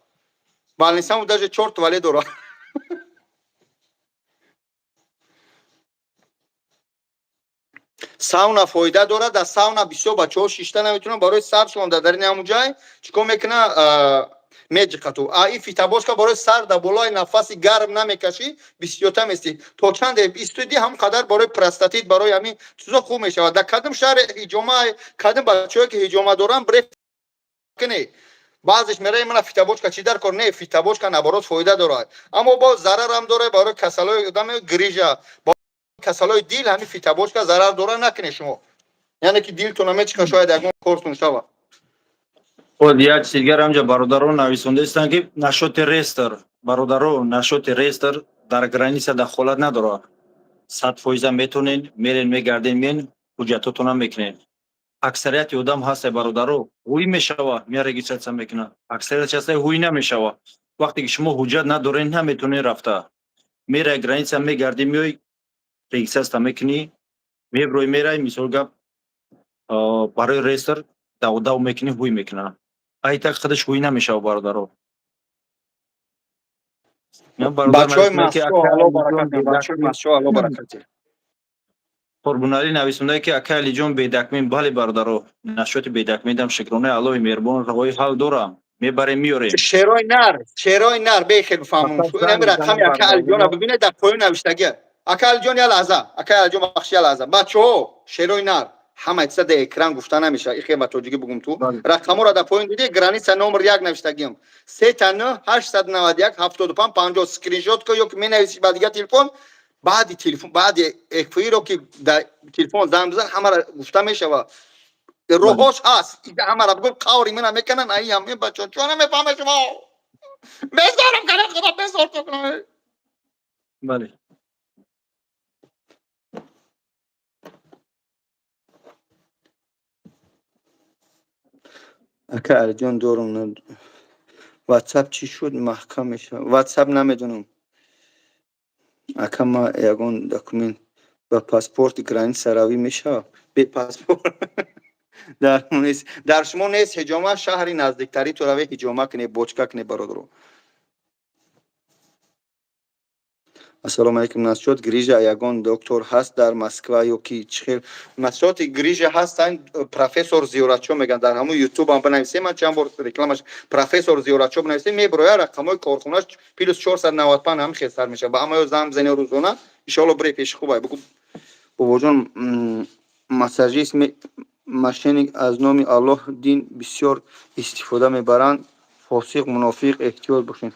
больницамо, даже чор туалет дорад. Сауна фоида дорад. Дар сауна бисёр бачаҳо шишта наметавонанд, барои саршон дар дарини ҳамун ҷай чӣ кор мекуна? Меҷиқату. А и фитобочка барои сар, дар болои нафаси гарм намекашӣ, бисёрта местӣ, то чанде истоди, ҳамон қадар барои простатит, барои ҳамин чизо хуб мешавад. Дар кадом шаҳри ҳиҷома, кадом бачаҳое ки ҳиҷома доранд, бреф кунед. Баъзеш мераи, мана фитобочка чӣ дар кор? Не, фитобочка наоборот фоида дорад, аммо боз зарарам дорад барои касалои одами грижа, касалои дил. Ҳамин фитобочка зарар дора, накунед шумо, яъне ки дилтона мечиқа, шояд ягон кортон шавад. Вот як чиз дигар ҳамҷа бародарон нависондаистанд, ки насчёти реестр, бародаро, насчёти реестр дар граница дахолат надорад. 100 фоиза метонен, мерен, мегарден, мен ҳуҷҷатотона мекунен. Аксарияти одам ҳасте, бародаро, ҳуй мешава, мея регистрация мекунад. Аксарият ҳасте, ҳуй намешава. Вақте ки шумо ҳуҷҷат надорен, наметонен рафта. Мерай граница, мегардӣ, меои, регистрация мекунӣ, меброи, мерай, мисол гап, барои реестр давдав мекунӣ, ҳуй мекунад. Ай так худаш ҳуй намешава, бародаро. Бачаҳои Москва, алло баракат, бачаҳои Москва, алло баракат. Қурбоналӣ нависонда, ки ака Алиҷон, бедокумент. Бале, бародаро, насчёти бедокументам, шукронаи Аллоҳи меҳрубон, роҳи ҳал дорам, мебарем, меёрем. Шерои нар, шерои нар, бехел бифаҳмон. Инами рақами ака Алиҷона бибинед, дар поён навиштагия. Ака Алиҷон, я лаҳза, ака Алиҷон, бахши, я лаҳза. Бачаҳо, шерои нар, ҳама чиза дар экран гуфта намешавад, ихе ба тоҷикӣ бугум ту. Рақамҳоро дар поён дидӣ, граница номер як навиштагиам. Сета н 891 75 50, скриншот ко ё ки менависӣ ба дигар телефон, баъди телефон, баъди эфиро ки дар телефон занг бизан, ҳамара гуфта мешавад. Роҳош ҳаст, ҳамара бигӯ, қаври мана мекунанд, аиам бачо, чо намефаҳме шумо? Безорам кана, худо безор кунад. Бале. Ака Алиҷон, дорум ватсап, чӣ шуд, маҳкам мешавад ватсап, намедонам. Ака, ма ягон документ ба паспорти граница равӣ мешавад? Бе паспорт. Дар нест, дар шумо нест ҳиҷома. Шаҳри наздиктари ту раве, ҳиҷома кне, бочка кне, бародаро. Ассалому алайкум. Насчёт грижа ягон доктор ҳаст дар Москва ё ки чӣ хел? Насчёти грижа ҳастанд, профессор Зиёратчо мегӯянд. Дар ҳамун Ютубам бинависем, ман чанд бор рекламаш, профессор Зиёратчо бинависем, меброя. Рақамҳои корхонаш +495 ҳам хел сар мешавад. Ба ҳамаё занг бизани рӯзона, иншоалло, бире пеши хубай, бугу: «Бобоҷон, массажист мошенник, аз номи Аллоҳ, дин бисёр истифода мебаранд, фосиқ, мунофиқ, эҳтиёт бошед».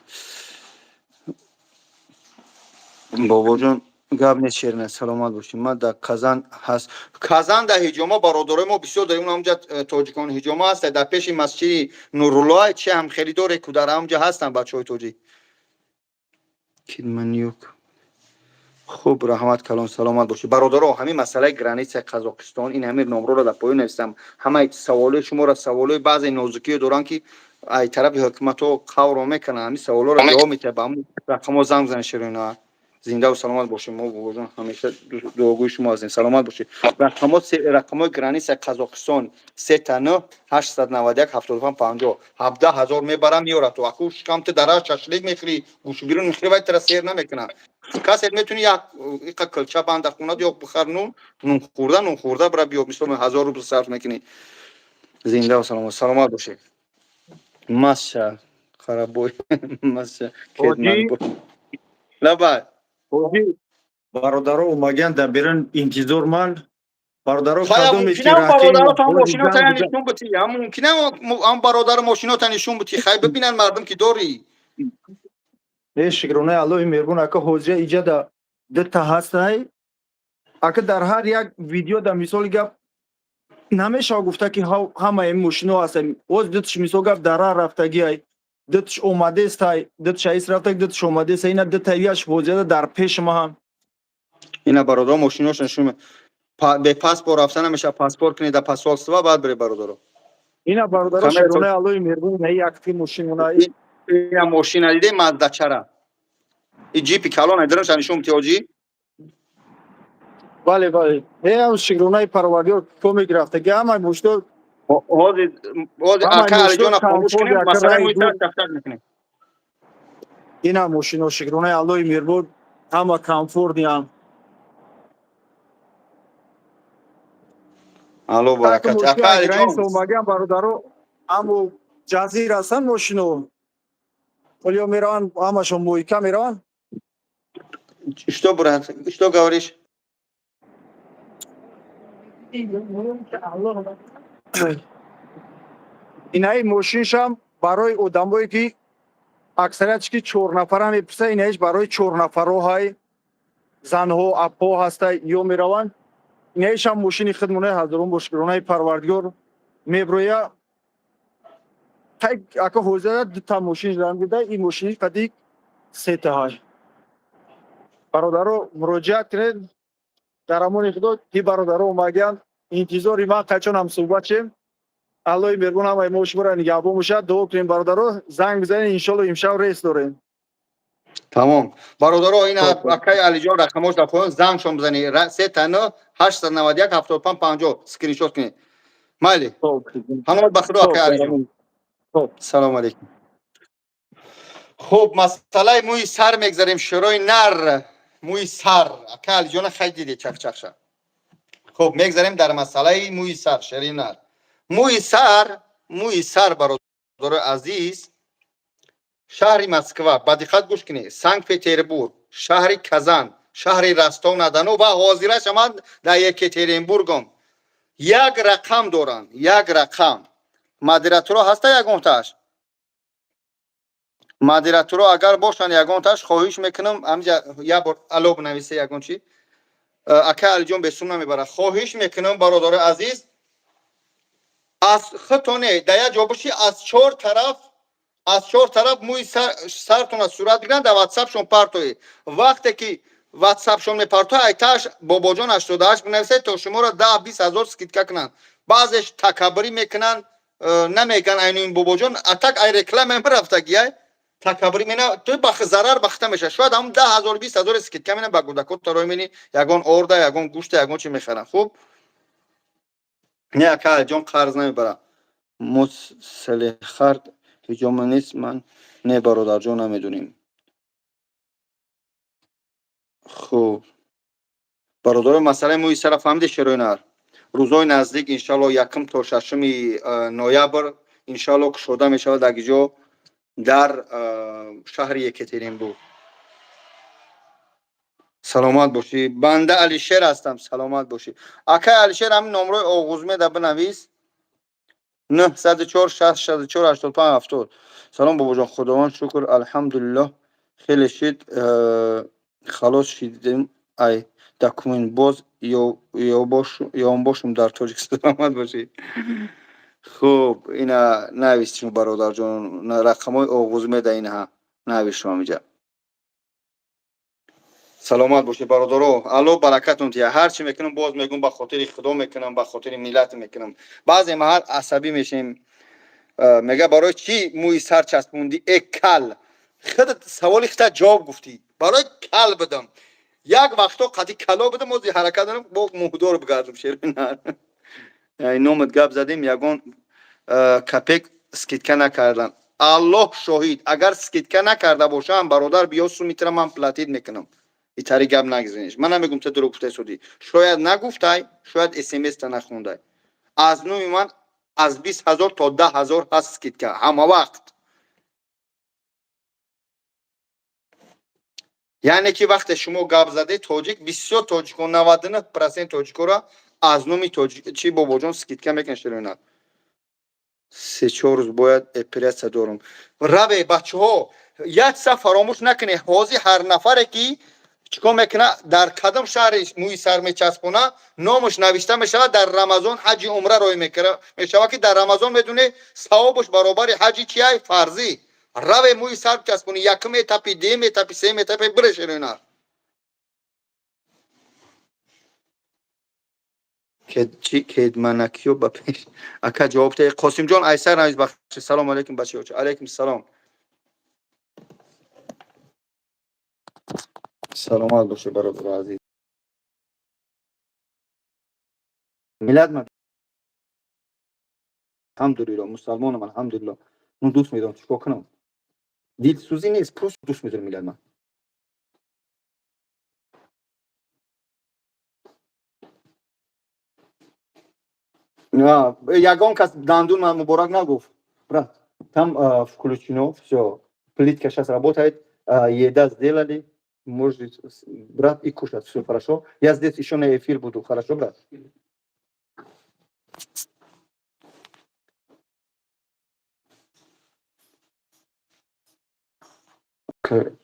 Бобоҷон, гап нест, шерина, саломат бошед. Ман дар Казан ҳаст, Казан дар ҳиҷома бародарои мо бисёр дорем ҳамҷа, тоҷикон ҳиҷома ҳаст дар пеши масҷиди Нуруллоҳ, чи ҳам хелидоре ку, дар ҳамҷа ҳастанд бачаҳои тоҷик. Кидманюк, хуб, раҳмат калон, саломат бошед. Бародаро, ҳамин масъалаи границаи Қазоқистон, ин ҳамин номроро дар поён навистам. Ҳамаи саволои шуморо, саволои баъзе нозукиё доранд, ки ай тарафи ҳукуматҳо қавро мекунанд, ҳамин саволоро ҷавоб метиҳад. Ба ҳамин рақамҳо занг бизанед. Широина, зиндаву саломат бошед. Мо, бобоҷон, ҳамеша дуогӯи шумо ҳастем, саломат бошед. Рақамҳо, рақамҳои границаи Қазоқистон: 3 9 891 75 50. 17 000 мебарам, меёрад. Ту аку шикам ту дара шашлик мехӯрӣ, гӯшбирун мехӯрӣ, вай тара сер намекунад. Касе метуни як иқа килча банда хунад ё бихар, нун, нун хӯрда, нун хӯрда бира биё, мисол, 1000 рубл сарф мекунӣ. Зиндаву саломат, саломат бошед. Маша қарабой, маша кетман, лабай. Бародаро омаган дар берун, интизор ман, бародаро. Бародаро, мошинота нишон бути, мумкинам ам бародаро мошинота нишон бути, хай бибинанд мардум, ки дорӣ. Э, шукронаи Аллоҳи меҳрубон, ака, ҳозира иҷада дута ҳастай, ака. Дар ҳар як видео да, мисоли гап, намешава гуфта, ки ҳамаи мошино ҳастанд. Оз дуташ, мисол гап, дара рафтагиай, дуташ омадестай, дуташ аис рафтаг, дуташ омадестай. Ина дутаияш ҳозира дар пеши маҳам. Ина, бародаро, мошинош нишон. Бе паспорт рафта намешава, паспорт кунед дар посольство, баъд бире, бародаро. Ина, бародаро, шукронаи Аллоҳи меҳрубон, ина якти мошинона. Ина мошина диде, Маздачара, и ҷипи калона дарунша нишон бити, ҳоҷӣ. Бале, э, шукронаи Парвардигор, комик рафтаги ҳамаи мошино. Ҳозир ака Алиҷона хомӯш кунем, масъалаи мӯи сар чақчақ мекунем. Ина мошино, шукронаи Аллоҳи меҳрубон, ҳама комфортниам. Алло баракат, ака Алиҷон. Омагиам, бародаро, амо ҷазир ҳастанд мошино, олиё мераванд, ҳамашон мойка мераванд. Что, брат, что говоришь? Инаи мошиншам барои одамое, ки аксариятш ки чорнафара мепурсад, инаиш барои чорнафаро ҳай, занҳо, апҳо ҳастай, ё мераванд. Инаишам мошини хидмонаи, ҳазорон бо шукронаи Парвардигор меброя. Ака, ҳозира дута мошин ранг, ин мошини қади сета ҳай. Бародаро, муроҷиат кунед. Дар амони Худо. Ки бародаро омагианд, интизори ман, қачон ҳамсӯҳбат шем. Аллоҳи меҳрубон ҳамаи мо шуморо нигаҳбон бошад. Дуо кунем, бародаро, занг бизанед, иншолло, имшаб рейс дорем. Тамом, бародаро, ин акаи Алиҷон рақамош дар поён, зангшон бизанед: 3 9 891 75 50. Скриншот кунед. Майли, ҳамоат ба Худо, акаи Алиҷон, салому алейкум. Хуб, масъалаи мӯи сар мегзарем. Широи нар, мӯи сар, ака Алиҷона хай диде чақчақша. Хуб, мегзарем дар масъалаи мӯи сар, шери нар, мӯи сар, мӯи сар. Бародарои азиз, шаҳри Москва, ба диққат гӯш кунед, Санкт Петербург, шаҳри Казан, шаҳри Ростов на Дону ва ҳозираша ман дар Екатеринбургом як рақам доранд, як рақам. Модераторо ҳаста ягонтааш? Модераторо агар бошанд ягонтааш, хоҳиш мекунам, ҳамҷа як бор ало бинависе ягон чи. Ака Алиҷон бесум намебарад. Хоҳиш мекунам, бародарои азиз, аз худтоне дар як ҷо бошӣ, аз чор тараф, аз чор тараф мӯи сартона сурат бигиранд, дар Ватсапшон партоед. Вақте ки Ватсапшон мепартоед, айтааш бобоҷон 88 бинависед, то шуморо 10-20 ҳазор скидка кунанд. Баъзеш такаббурӣ мекунанд, намеган айну ин бобоҷон, атак ай реклама мерафтагиай, такаббурӣ мена, ту ба зарар бахта мешавад. Шояд ҳамн 10 0, 20 0 скидка мена, ба гудакот тарои мени, ягон орда, ягон гӯшта, ягон чи мехаранд. Хуб. Не, ака Алиҷон қарз намебара. Мо Салехард ҳиҷома нест, ман не, бародарҷон, намедонем. Хуб, бародаро, масъалаи мӯи сара фаҳмиде, шерои нар. Рӯзҳои наздик, иншалло, 1 то 6 ноябр, иншалло, кушода мешавад дар ҷо, дар шаҳри Екатеринбург. Саломат бошӣ, банда Алишер ҳастам. Саломат бошӣ, акай Алишер. Ҳамин номрои Оғузмеда бинавис: 904 664 85 70. Салом, бобоҷон. Худованд шукр, алҳамдулиллоҳ, хеле шид, халос шидем. Ай документ боз ём бошум дар Тоҷикистон. Саломат бошӣ. Хуб, ина навис шумо, бародарҷон, рақамҳои Оғузмеда инаҳа навис шумо инҷа. Саломат бошед, бародаро, Алло баракатон тия. Ҳар чӣ мекунам, боз мегӯм, ба хотири Худо мекунам, ба хотири миллат мекунам. Баъзе маҳал асабӣ мешем. Мега, барои чӣ мӯи сар часпондӣ, э кал? Худат саволи хита ҷавоб гуфтӣ: барои кал будам. Як вақто қади кало будам, ози ҳаракат дорам, бо муҳдор бигардам. Шеринар, номат гап задем, ягон копек скидка накардам. Аллоҳ шоҳид, агар скидка накарда бошам, бародар, биё, сумитра ман платить мекунам. Итари гап нагзанеш. Ман намегум, ту дурӯғ гуфтай судӣ. Шояд нагуфтай, шояд смста нахондай. Аз номи ман аз 20 000 то 10 000 ҳаст скидка ҳама вақт. Яъне ки вақте шумо гап заде, тоҷик, бисёр тоҷикон, 99% тоҷикора аз номи тоҷик чи, бобоҷон, скидка мекунад. Широина, 3-4 рӯз бояд оператсия дорам. Раве, бачаҳо, як са фаромӯш накунед. Ҳозир ҳар нафаре ки чикор мекуна, дар кадом шаҳри мӯи сар мечаспона, номаш навишта мешавад, дар Рамазон ҳаҷи умра рой мешавад, ки дар Рамазон, медоне, савобаш баробари ҳаҷи чиай? Фарзӣ. Раве, мӯи сар часпони, якум этапи, дуюм этапи, сеюм этапи бирешерина. Чи кедманакиё ба пеш, ака, ҷавоб те. Қосимҷон, айсар навис, бахши. Салому алейкум, бачаҳо. Алейкум салом. Саломат бошед, бародари азиз. Миллат ман, алҳамдулилло, мусалмонам, алҳамдулилло. Ну, дӯст медорам, чикор кунам? Дилсӯзӣ нест, просто дӯст медорам миллат ман. Ягон кас дандун ман муборак нагуфт. Брат, там включено все, плитка сейчас работает, еда сделали, можете, брат, и кушать, все хорошо. Я здесь еще на эфир буду, хорошо, брат? Okay.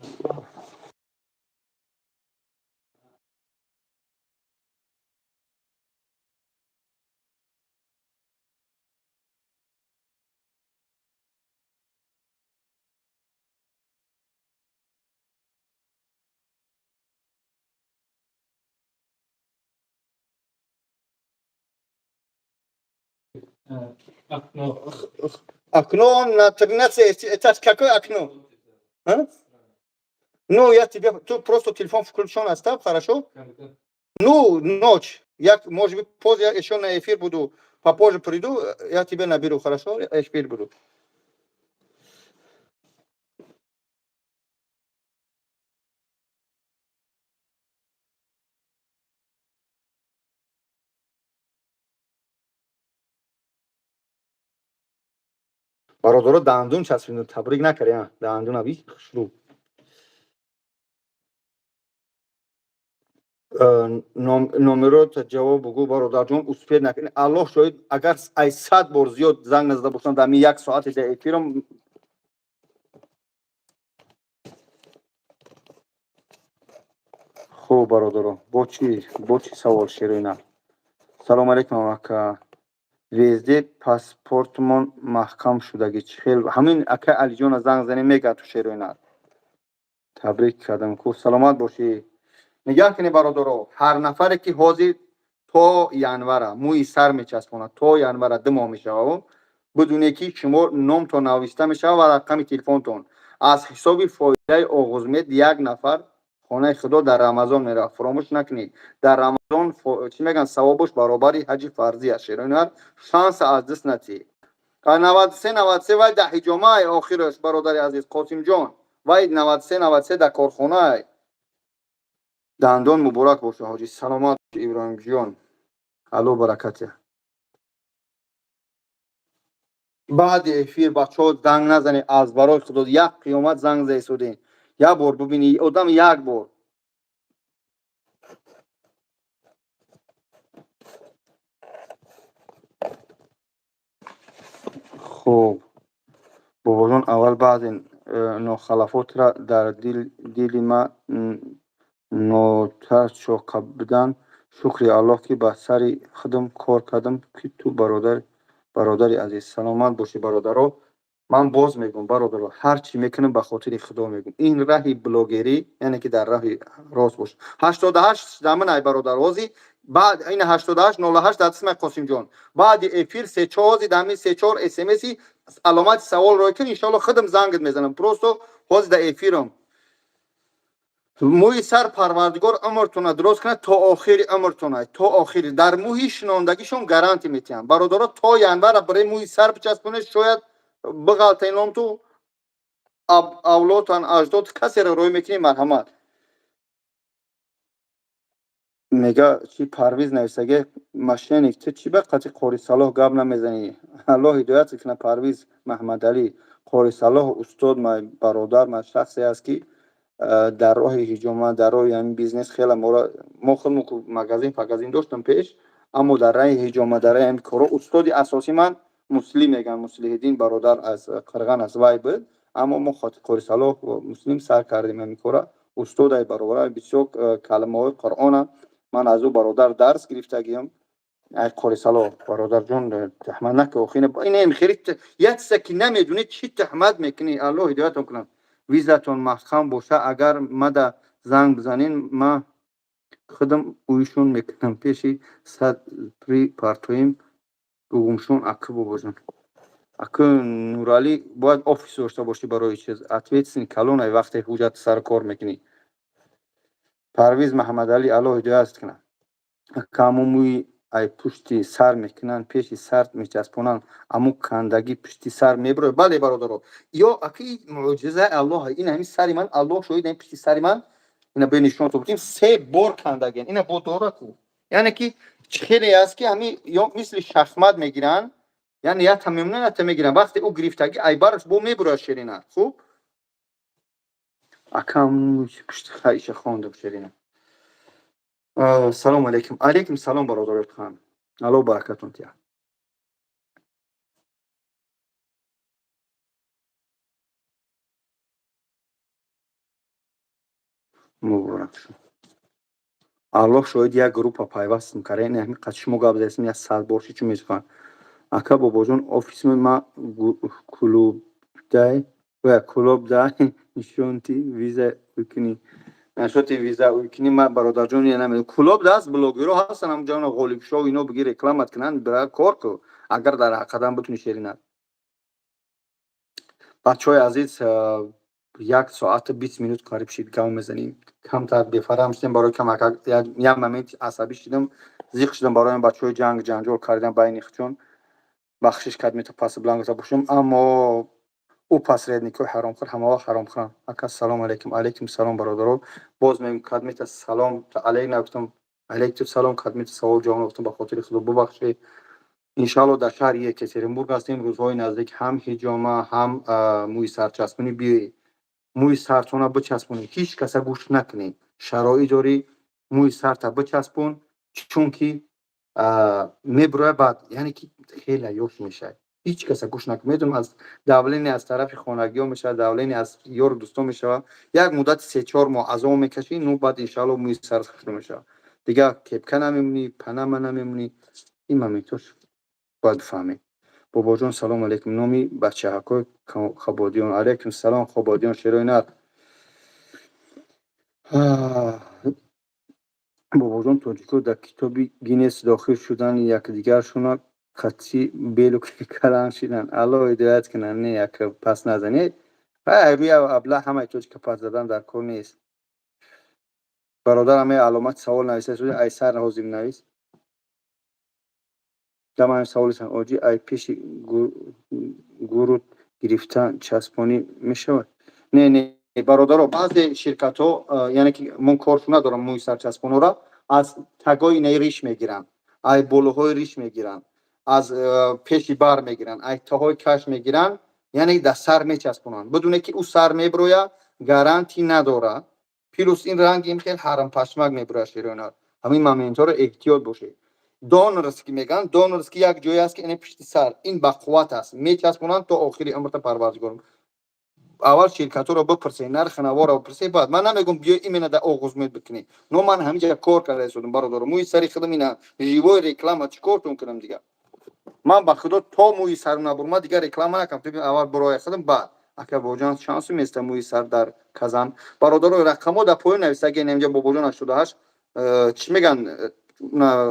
Окно. Окно на 13 этаж. Какое окно? А? Ну, я тебе... Тут просто телефон включен оставь, хорошо? Когда? Ну, ночь. Я, может быть, позже я еще на эфир буду. Попозже приду, я тебе наберу, хорошо? Я эфир буду. Бародаро, дандун часпиду, табрик накарди, дандуна би хушрӯ. Номеро ҷавоб бугӯ, бародарҷон. Успеть накунӣ, Аллоҳ шоҳид, агар ай 100 бор зиёд занг назада бошам дар ми як соати дар эфирам. Хуб, бародаро, бо чӣ савол, ширина? Салому алейкум, ака. Везде паспортмон маҳкам шудагӣ, чӣ хел? Ҳамин ака Алиҷона занг занем, мега ту, шерина. Табрик кардам ку, саломат бошӣ. Нигаҳ кунед, бародаро, ҳар нафаре ки ҳозир то январа мӯи сар мечаспонад, то январа, 2 моҳ мешавад, бидуне ки шумо номтон нависта мешавад ва рақами телефонтон аз ҳисоби фоидаи Оғузмед як нафар. Хонаи Худо дар Рамазон меравад. Фуромӯш накунед, дар Рамазон чӣ мегӯянд, савобуш баробари ҳаҷи фарзӣ аст. Шероинар, шанса аз даст натиҳед. 93 93 вай дар ҳиҷомаи охираш, бародари азиз Қосимҷон, вай 93 93 дар корхонаи дандон. Муборак боша, ҳоҷӣ, саломат. Иброҳимҷон, алло, баракатия. Баъди эфир, бачаҳо, занг назанед, аз барои Худо. Як қиёмат занг заисодем. Як бор бубини, одам як бор. Хуб, бобоҷон, аввал баъзе нохалафотра дар дили ма нотарчоқа будан. Шукри Аллоҳ, ки ба сари худам кор кардам, ки ту бародари азиз, саломат бошӣ. Бародаро, ман боз мегӯм, бародаро, ҳар чӣ мекунам, ба хотири Худо мегӯм. Ин раҳи блогерӣ, яъне ки дар раҳи рост бош. 88 даминай, бародар, ҳозӣ баъд ин 88 08 дар қисмай, Қосимҷон. Баъди эфир се-чор ҳози дами се-чор смси аломати савол рой кун, иншоалло, худам зангат мезанам. Просто ҳози дар эфирам. Мӯи сар, Парвардигор умртона дуроз кунад, то охири умртона, то охири дар мӯҳи шинондагишон гарантӣ метиҳам, бародаро. То январа барои мӯи сар бичаспонед, шояд биғалтеномту авлодтан, аҷдод, касеро рой мекунӣ, марҳамат. Мега чи Парвиз нависаге: «Мошенник, ту чӣ ба қати Қори Салоҳ гап намезанӣ?» Аллоҳ ҳидоят кунад, Парвиз Маҳмадалӣ. Қори Салоҳ устод ма, бародар ма, шахсе аст, ки дар роҳи ҳиҷома, дар роҳи ҳамин бизнес хеле моро, мо худмо магазин пагазин доштам пеш, аммо дар раҳи ҳиҷома, дар раҳи ҳамин коро устоди асосӣ ман Муслим мегӯям, Муслиҳиддин бародар аз Қирған аст, вай буд. Аммо мо Қори Салоҳ, Муслим сар кардем ҳамин кора. Устодай, баробар, бисёр калимаҳои Қуръона ман аз ӯ бародар дарс гирифтагиам, ай Қори Салоҳ. Бародарҷон, таҳмат нака, охина инем хеле як чизе ки намедонӣ, чӣ таҳмат мекунӣ? Аллоҳ ҳидоятон кунад. Визатон маҳкам боша, агар мада занг бизанен, ма худам уишон мекунам, пеши сад при партоим бугумшон. Акы бобоҷон, акы Нуралӣ, бояд офис дошта бошӣ барои чиз, ответственный калонай, вақте ҳуҷҷат сар кор мекунӣ. Парвиз Маҳамадалӣ, Аллоҳ ҳидоят кунад. Акаму мӯи ай пушти сар мекунанд, пеши сар мечаспонанд, аму кандагӣ пушти сар мебирояд. Бале, бародаро, ё аки муъҷизаи Аллоҳ, ин ҳамин сари ман, Аллоҳ шоҳид, ин пушти сари ман, ина бе нишон бутим, се бор кандагиан, ина бо дора ку. Яъне ки хеле аст, ки ҳами ё мисли шахмат мегиранд, яъне якта мемонанд, якта мегиранд. Вақте ӯ гирифтагӣ, айбараш бо мебурояд, шерина. Хуб, акам пушти хайша хондам, шерина. Салому алейкум. Алейкум салом, бародари хан, Аллоҳ баракатон тиҳад. Муборак шуд. Аллоҳ шоҳид, як группа пайвастм карда, ин қад шумо гап задастем, як сад бор ши, чӣ мешавад. Ака Бобоҷон, офисми ма клубдай клубдай, нишонти виза уйкунӣ, нашоти виза уйкунӣ. Ма, бародарҷон, намедонам, клуб даст блогерҳо ҳастан, ҳамҷон Ғолибшоу, ино биги, рекламат кунанд, бира кор ку, агар дар ҳақиқатан бутуни, шеринат. Бачаҳои азиз, 1 соату 20 минут қариб шид гап мезанем. Камтар бефарам шудем, барои кам як момент асабӣ шудам, зиқ шудам, барои бачаҳои ҷанг ҷанҷол кардам байни худшон. Бахшиш кард, мета паси бланг бошам, аммо ӯ посредникҳои ҳаромхӯр ҳама вақт ҳаромхӯранд. Ака, салом алейкум. Алейкум салом, бародаро. Боз мегӯм, кадмета салом алейк нагуфтам, алейкум салом, кадмета савол ҷавоб нагуфтам, ба хотири Худо бубахшед. Иншаалло, дар шаҳри Екатеринбург ҳастем. Рӯзҳои наздик ҳам ҳиҷома, ҳам мӯи сарчаспонӣ. Биёед, мӯи сартона бичаспонед, ҳеҷ каса гӯш накунед. Шароит дорӣ, мӯи сарта бичаспон, чунки мебурояд баъд, яъне ки хеле ёш мешавад. Ҳеҷ каса гӯш накун. Медонам, аз давление аз тарафи хонагиҳо мешавад, давление аз ёру дӯстон мешавад. Як муддати 3-4 моҳ азоб мекашӣ, ну баъд иншаалло мӯи сарат хушрӯ мешавад, дигар кепка намемонӣ, панама намемонӣ. Ин моментош бояд бифаҳмед. Бобоҷон, салому алейкум. Номи бачаҳакҳои Хободиён. Алейкум салом, Хободиён, шероинат. Бобоҷон, тоҷико дар китоби Гиннес дохил шудани якдигаршона қатъи белу калан шидан. Аллоҳ ҳидоят кунад. Не, як пас назанед, рӯи абла ҳамаи тоҷика пас задан дар кор нест. Бародарам, аломати савол нависта, ай сар ҳозир навис. Дамаем саволи оҷи: ай пеши гурут гирифта часпонӣ мешавад? Не, не, бародаро, баъзе ширкатҳо, яъне ки мон коршу надорам, мӯи сарчаспонора аз тагои инаи риш мегиранд, ай болоҳои риш мегиранд, аз пеши бар мегиранд, ай таҳои каш мегиранд, яъне дар сар мечаспонанд, бидуне ки ӯ сар мебироя, гарантӣ надорад. Плюс ин ранги ин хел ҳарампашмак мебирояд. Широнар, ҳамин моментҳоро эҳтиёт бошед. Донорский мегӯянд, донорский як ҷое аст, ки ин пишти сар, ин бақувват аст, мечаспонанд то охири умрта. Парвардигор, аввал ширкатҳоро бипурсед, нархи наворо бипурсед. Баъд ман намегӯм, биё именно дар Оғузмед бикунӣ, но ман ҳаминҷа кор карда истодам, бародаро, мӯи сари худам ина живой реклама. Чӣ кортон кунам дигар? Ман ба худо то мӯи сарм набурма, дигар реклама накам. Аввал буроя худам, баъд. Ака Бобоҷон, чанд сум места мӯи сар дар Казан? Бародаро, рақамҳо дар поён нависта. Инҷа Бобоҷон 88, чӣ меган,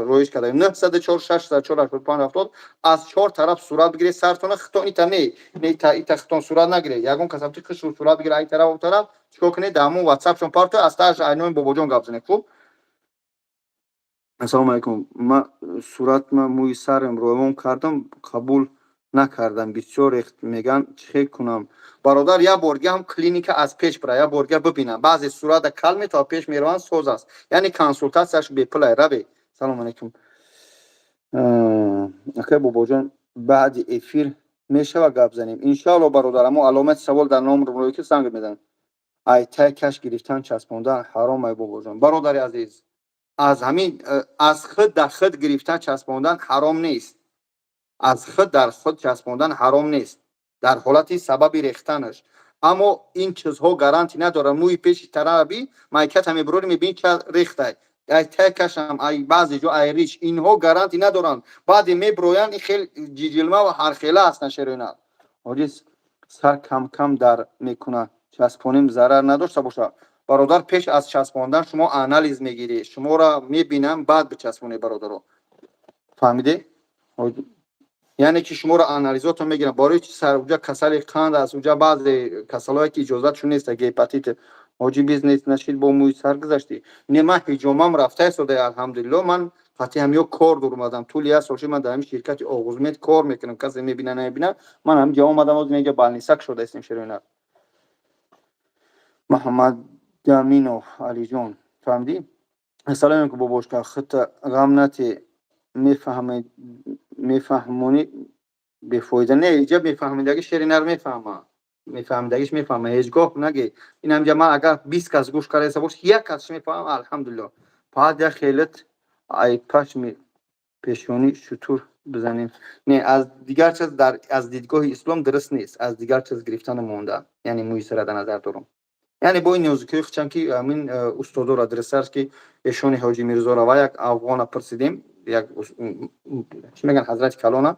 роиш карда, 904 604 85 70. Аз чор тараф сурат бигиред сартона, хитон ита не, не, ита хитон сурат нагиред. Ягон касабти хишу сурат бигиред, ай тараф, тараф. Чикор кунед? Дар ҳамон ватсапшон парто, аз тааш айнои Бобоҷон гап занед. Хуб, ассалому алайкум. Ма суратма мӯи сарам равон кардам, қабул накардам, бисёр рехт меган, чӣ кунам? Бародар, як борга ҳам клиника аз пеш бира, як борга бибинам. Баъзе сурата кал метава, пеш мераванд, соз аст, яъне консултатсияш бепулай. Раве. Салому алайкум, акай Бобоҷон, баъди эфир мешава гап занем? Иншоалло, бародар. Амо аломати савол дар ном ки занг мезанам. Ай тай каш гирифтан часпондан ҳаром ай, Бобоҷон? Бародари азиз, аз ҳамин аз худ дар худ гирифтан часпондан ҳаром нест. Аз худ дар худ часпондан ҳаром нест дар ҳолати сабаби рехтанаш, аммо ин чизҳо гарантӣ надорад. Мӯи пеши тараби майката мебурори, мебини, ча рехтай, ай тай кашам, ай баъзе ҷо ай риш, инҳо гарантӣ надоранд. Баъде меброянд, ин хел ҷиҷилма ва ҳархела ҳастанд. Шероина ҳоҷи, сар кам-кам дар мекунад, часпоним зарар надошта бошад? Бародар, пеш аз часпондан шумо анализ мегирӣ, шуморо мебинам, баъд бичаспонед, бародаро, фаҳмидед? Яъне ки шуморо анализотро мегирам. Барои чи сар уҷа касали қанд аст, уҷа баъзе касалое ки иҷозатшон нест, гепатит. Ҳоҷи, бизнес нашид, бо мӯи сар гузаштӣ? Не, ман ҳиҷомам рафта истода, алҳамдулилло. Ман қатъи ҳамё кор дуромадам, тӯли як сол шуд, ман дар ҳамин ширкати Оғузмед кор мекунам. Касе мебина, намебина, ман ҳамин ҷо омадам, оз инҷа балнисак шуда истем. Широина Муҳаммадаминов Алиҷон, фаҳмидӣ? Ассалому алайкум, бобошка, худта ғам нате, мефаҳмед, мефаҳмонӣ, бефоида не. Иҷа мефаҳмидаги шери нар мефаҳма, мефаҳмидагиш мефаҳма. Ҳеҷ гоҳ наге, ин ҳамҷа ман агар 20 кас гӯш кардаиста бош, як касш мефаҳмам, алҳамдулилло. Фақат як хелат ай пашми пешонӣ шутур бизанем. Не, аз дигар чиз дар аз дидгоҳи ислом дуруст нест, аз дигар чиз гирифтану монда, яъне мӯи сара дар назар дорам. Яъне бо ин нозукиҳои хучам, ки ҳамин устодоро дурустар, ки эшони ҳоҷи Мирзора ва як афғона пурсидем, як чӣ мегӯянд, ҳазрати калона,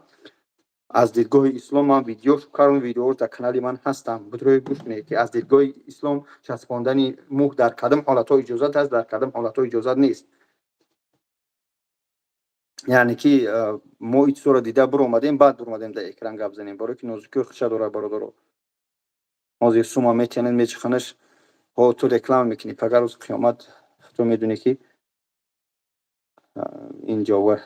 аз дидгоҳи ислом ман видео кардам, видеоҳо дар канали ман ҳастам, бидрои гӯш кунед, ки аз дидгоҳи ислом часпондани мӯ дар кадом ҳолатҳо иҷозат аст, дар кадом ҳолатҳо иҷозат нест. Яъне ки мо ин чизҳоро дида биромадем, баъд биромадем дар экран гап занем, барое ки нозукиҳои худша дорад, бародаро. Ҳозир сума метиҳанед, мечиханаш, ҳо, ту реклама мекунӣ, пагар рӯзи қиёмат ту медонӣ, ки ин ҷовар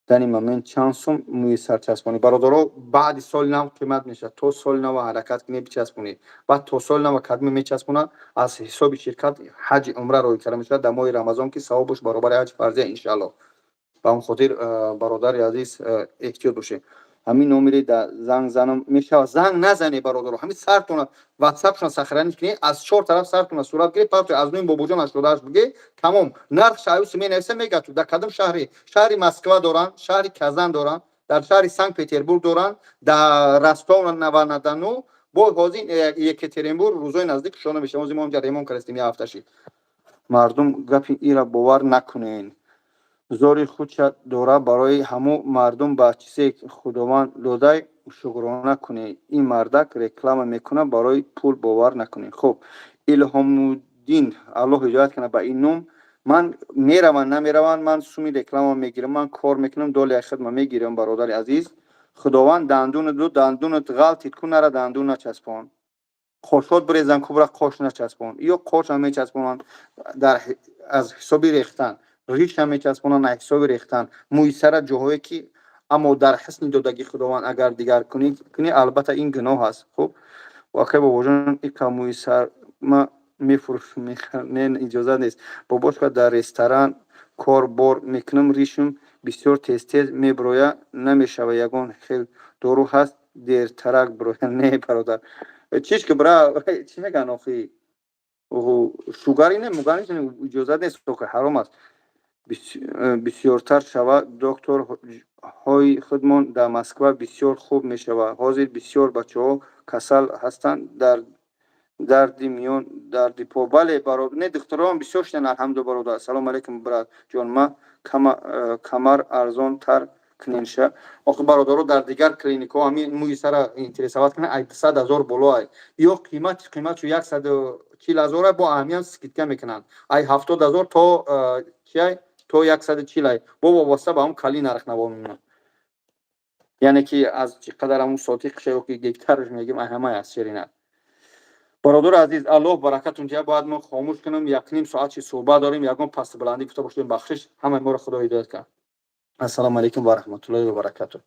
дар ин момент чанд сум мӯи сар часпонӣ? Бародаро, баъди соли нав қимат мешавад. То соли нава ҳаракат кунед, бичаспонед. Баъд то соли нава кадме мечаспонад, аз ҳисоби ширкат ҳаҷи умра роҳӣ карда мешавад дар моҳи Рамазон, ки савобаш баробари ҳаҷи фарзия, иншааллоҳ. Ба он хотир, бародари азиз, эҳтиёт бошед. Ҳамин номере да занг занам мешавад? Занг назане, бародаро, ҳамин сартона ватсапшон сохранить кунед, аз чор тараф сартона сурат гиред, партои, аз номи Бобоҷон 88 биге, тамом. Нарх шаюси менависа, мега, ту дар кадом шаҳри: шаҳри Москва доранд, шаҳри Казан доранд, дар шаҳри Санкт Петербург доранд, дар Ростов на Дону, бо ҳозир Екатеринбург рӯзои наздик кушода мешавад. Ҳозир мо онҷа ремонт кардастем, як ҳафта шид. Мардум, гапи ира бовар накунед, зори худша дора. Барои ҳамун мардум ба чизе Худованд додай шукрона кунед. Ин мардак реклама мекунад барои пул, бовар накунед. Хуб, Илҳомуддин, Аллоҳ ҳидоят кунад ба ин ном. Ман мераванд, намераванд, ман суми реклама мегирам, ман кор мекунам, доли хидма мегирам. Бародари азиз, Худованд дандуну ду дандунат ғалтид ку, нара дандун начаспон. Қошот бирезан, кубра қош начаспон. Ё қошам мечаспонанд дар Аз ҳисоби рехтан риша мечаспонанд, аз ҳисоби рехтан мӯи сара ҷоҳое ки, аммо дар ҳусни додагии Худованд агар дигар кунӣ, албатта ин гуноҳ аст. Хуб, вақе бобоҷон, ика мӯи сар ма мефурӯшам, не, иҷозат нест. Бобошка, дар ресторан кор бор мекунам, ришм бисёр тез тез меброя, намешава, ягон хел дору ҳаст, дертарак броя? Не, бародар, чиш ки бра, чӣ мегӯянд охи, шугари не, мугари, иҷозат нест охи, ҳаром аст. Бисёртар шава, докторҳои худмон дар Москва бисёр хуб мешава. Ҳозир бисёр бачаҳо касал ҳастанд, дар дарди миён, дарди по. Бале, не, духтароам бисёр шуданд, алҳамду. Бародар, салому алайкум, брат ҷон, ма камар арзонтар куненша. Охи, бародаро, дар дигар клиникҳо ҳамин мӯи сара интересовать кунанд, ай 200 000 боло ай ё қиматшу 140 000, бо аҳамият скидка мекунанд, ай 70 000 то чиай, то 140 ай, бо вобаста ба ҳам кали нархнаво мемонад, яъне ки аз чӣ қадар ҳамун сотиқша ё ки гектараш мегӯем, ай ҳамаи аз ширинат. Бародари азиз, Аллоҳ баракатун диҳад. Бояд мо хомӯш кунам, якним соат чи суҳбат дорем, ягон пасту баландӣ гуфта бошем, бахшиш. Ҳамаи моро Худо ҳидоят кард. Ассалому алайкум ва раҳматуллоҳи ва баракатуҳ.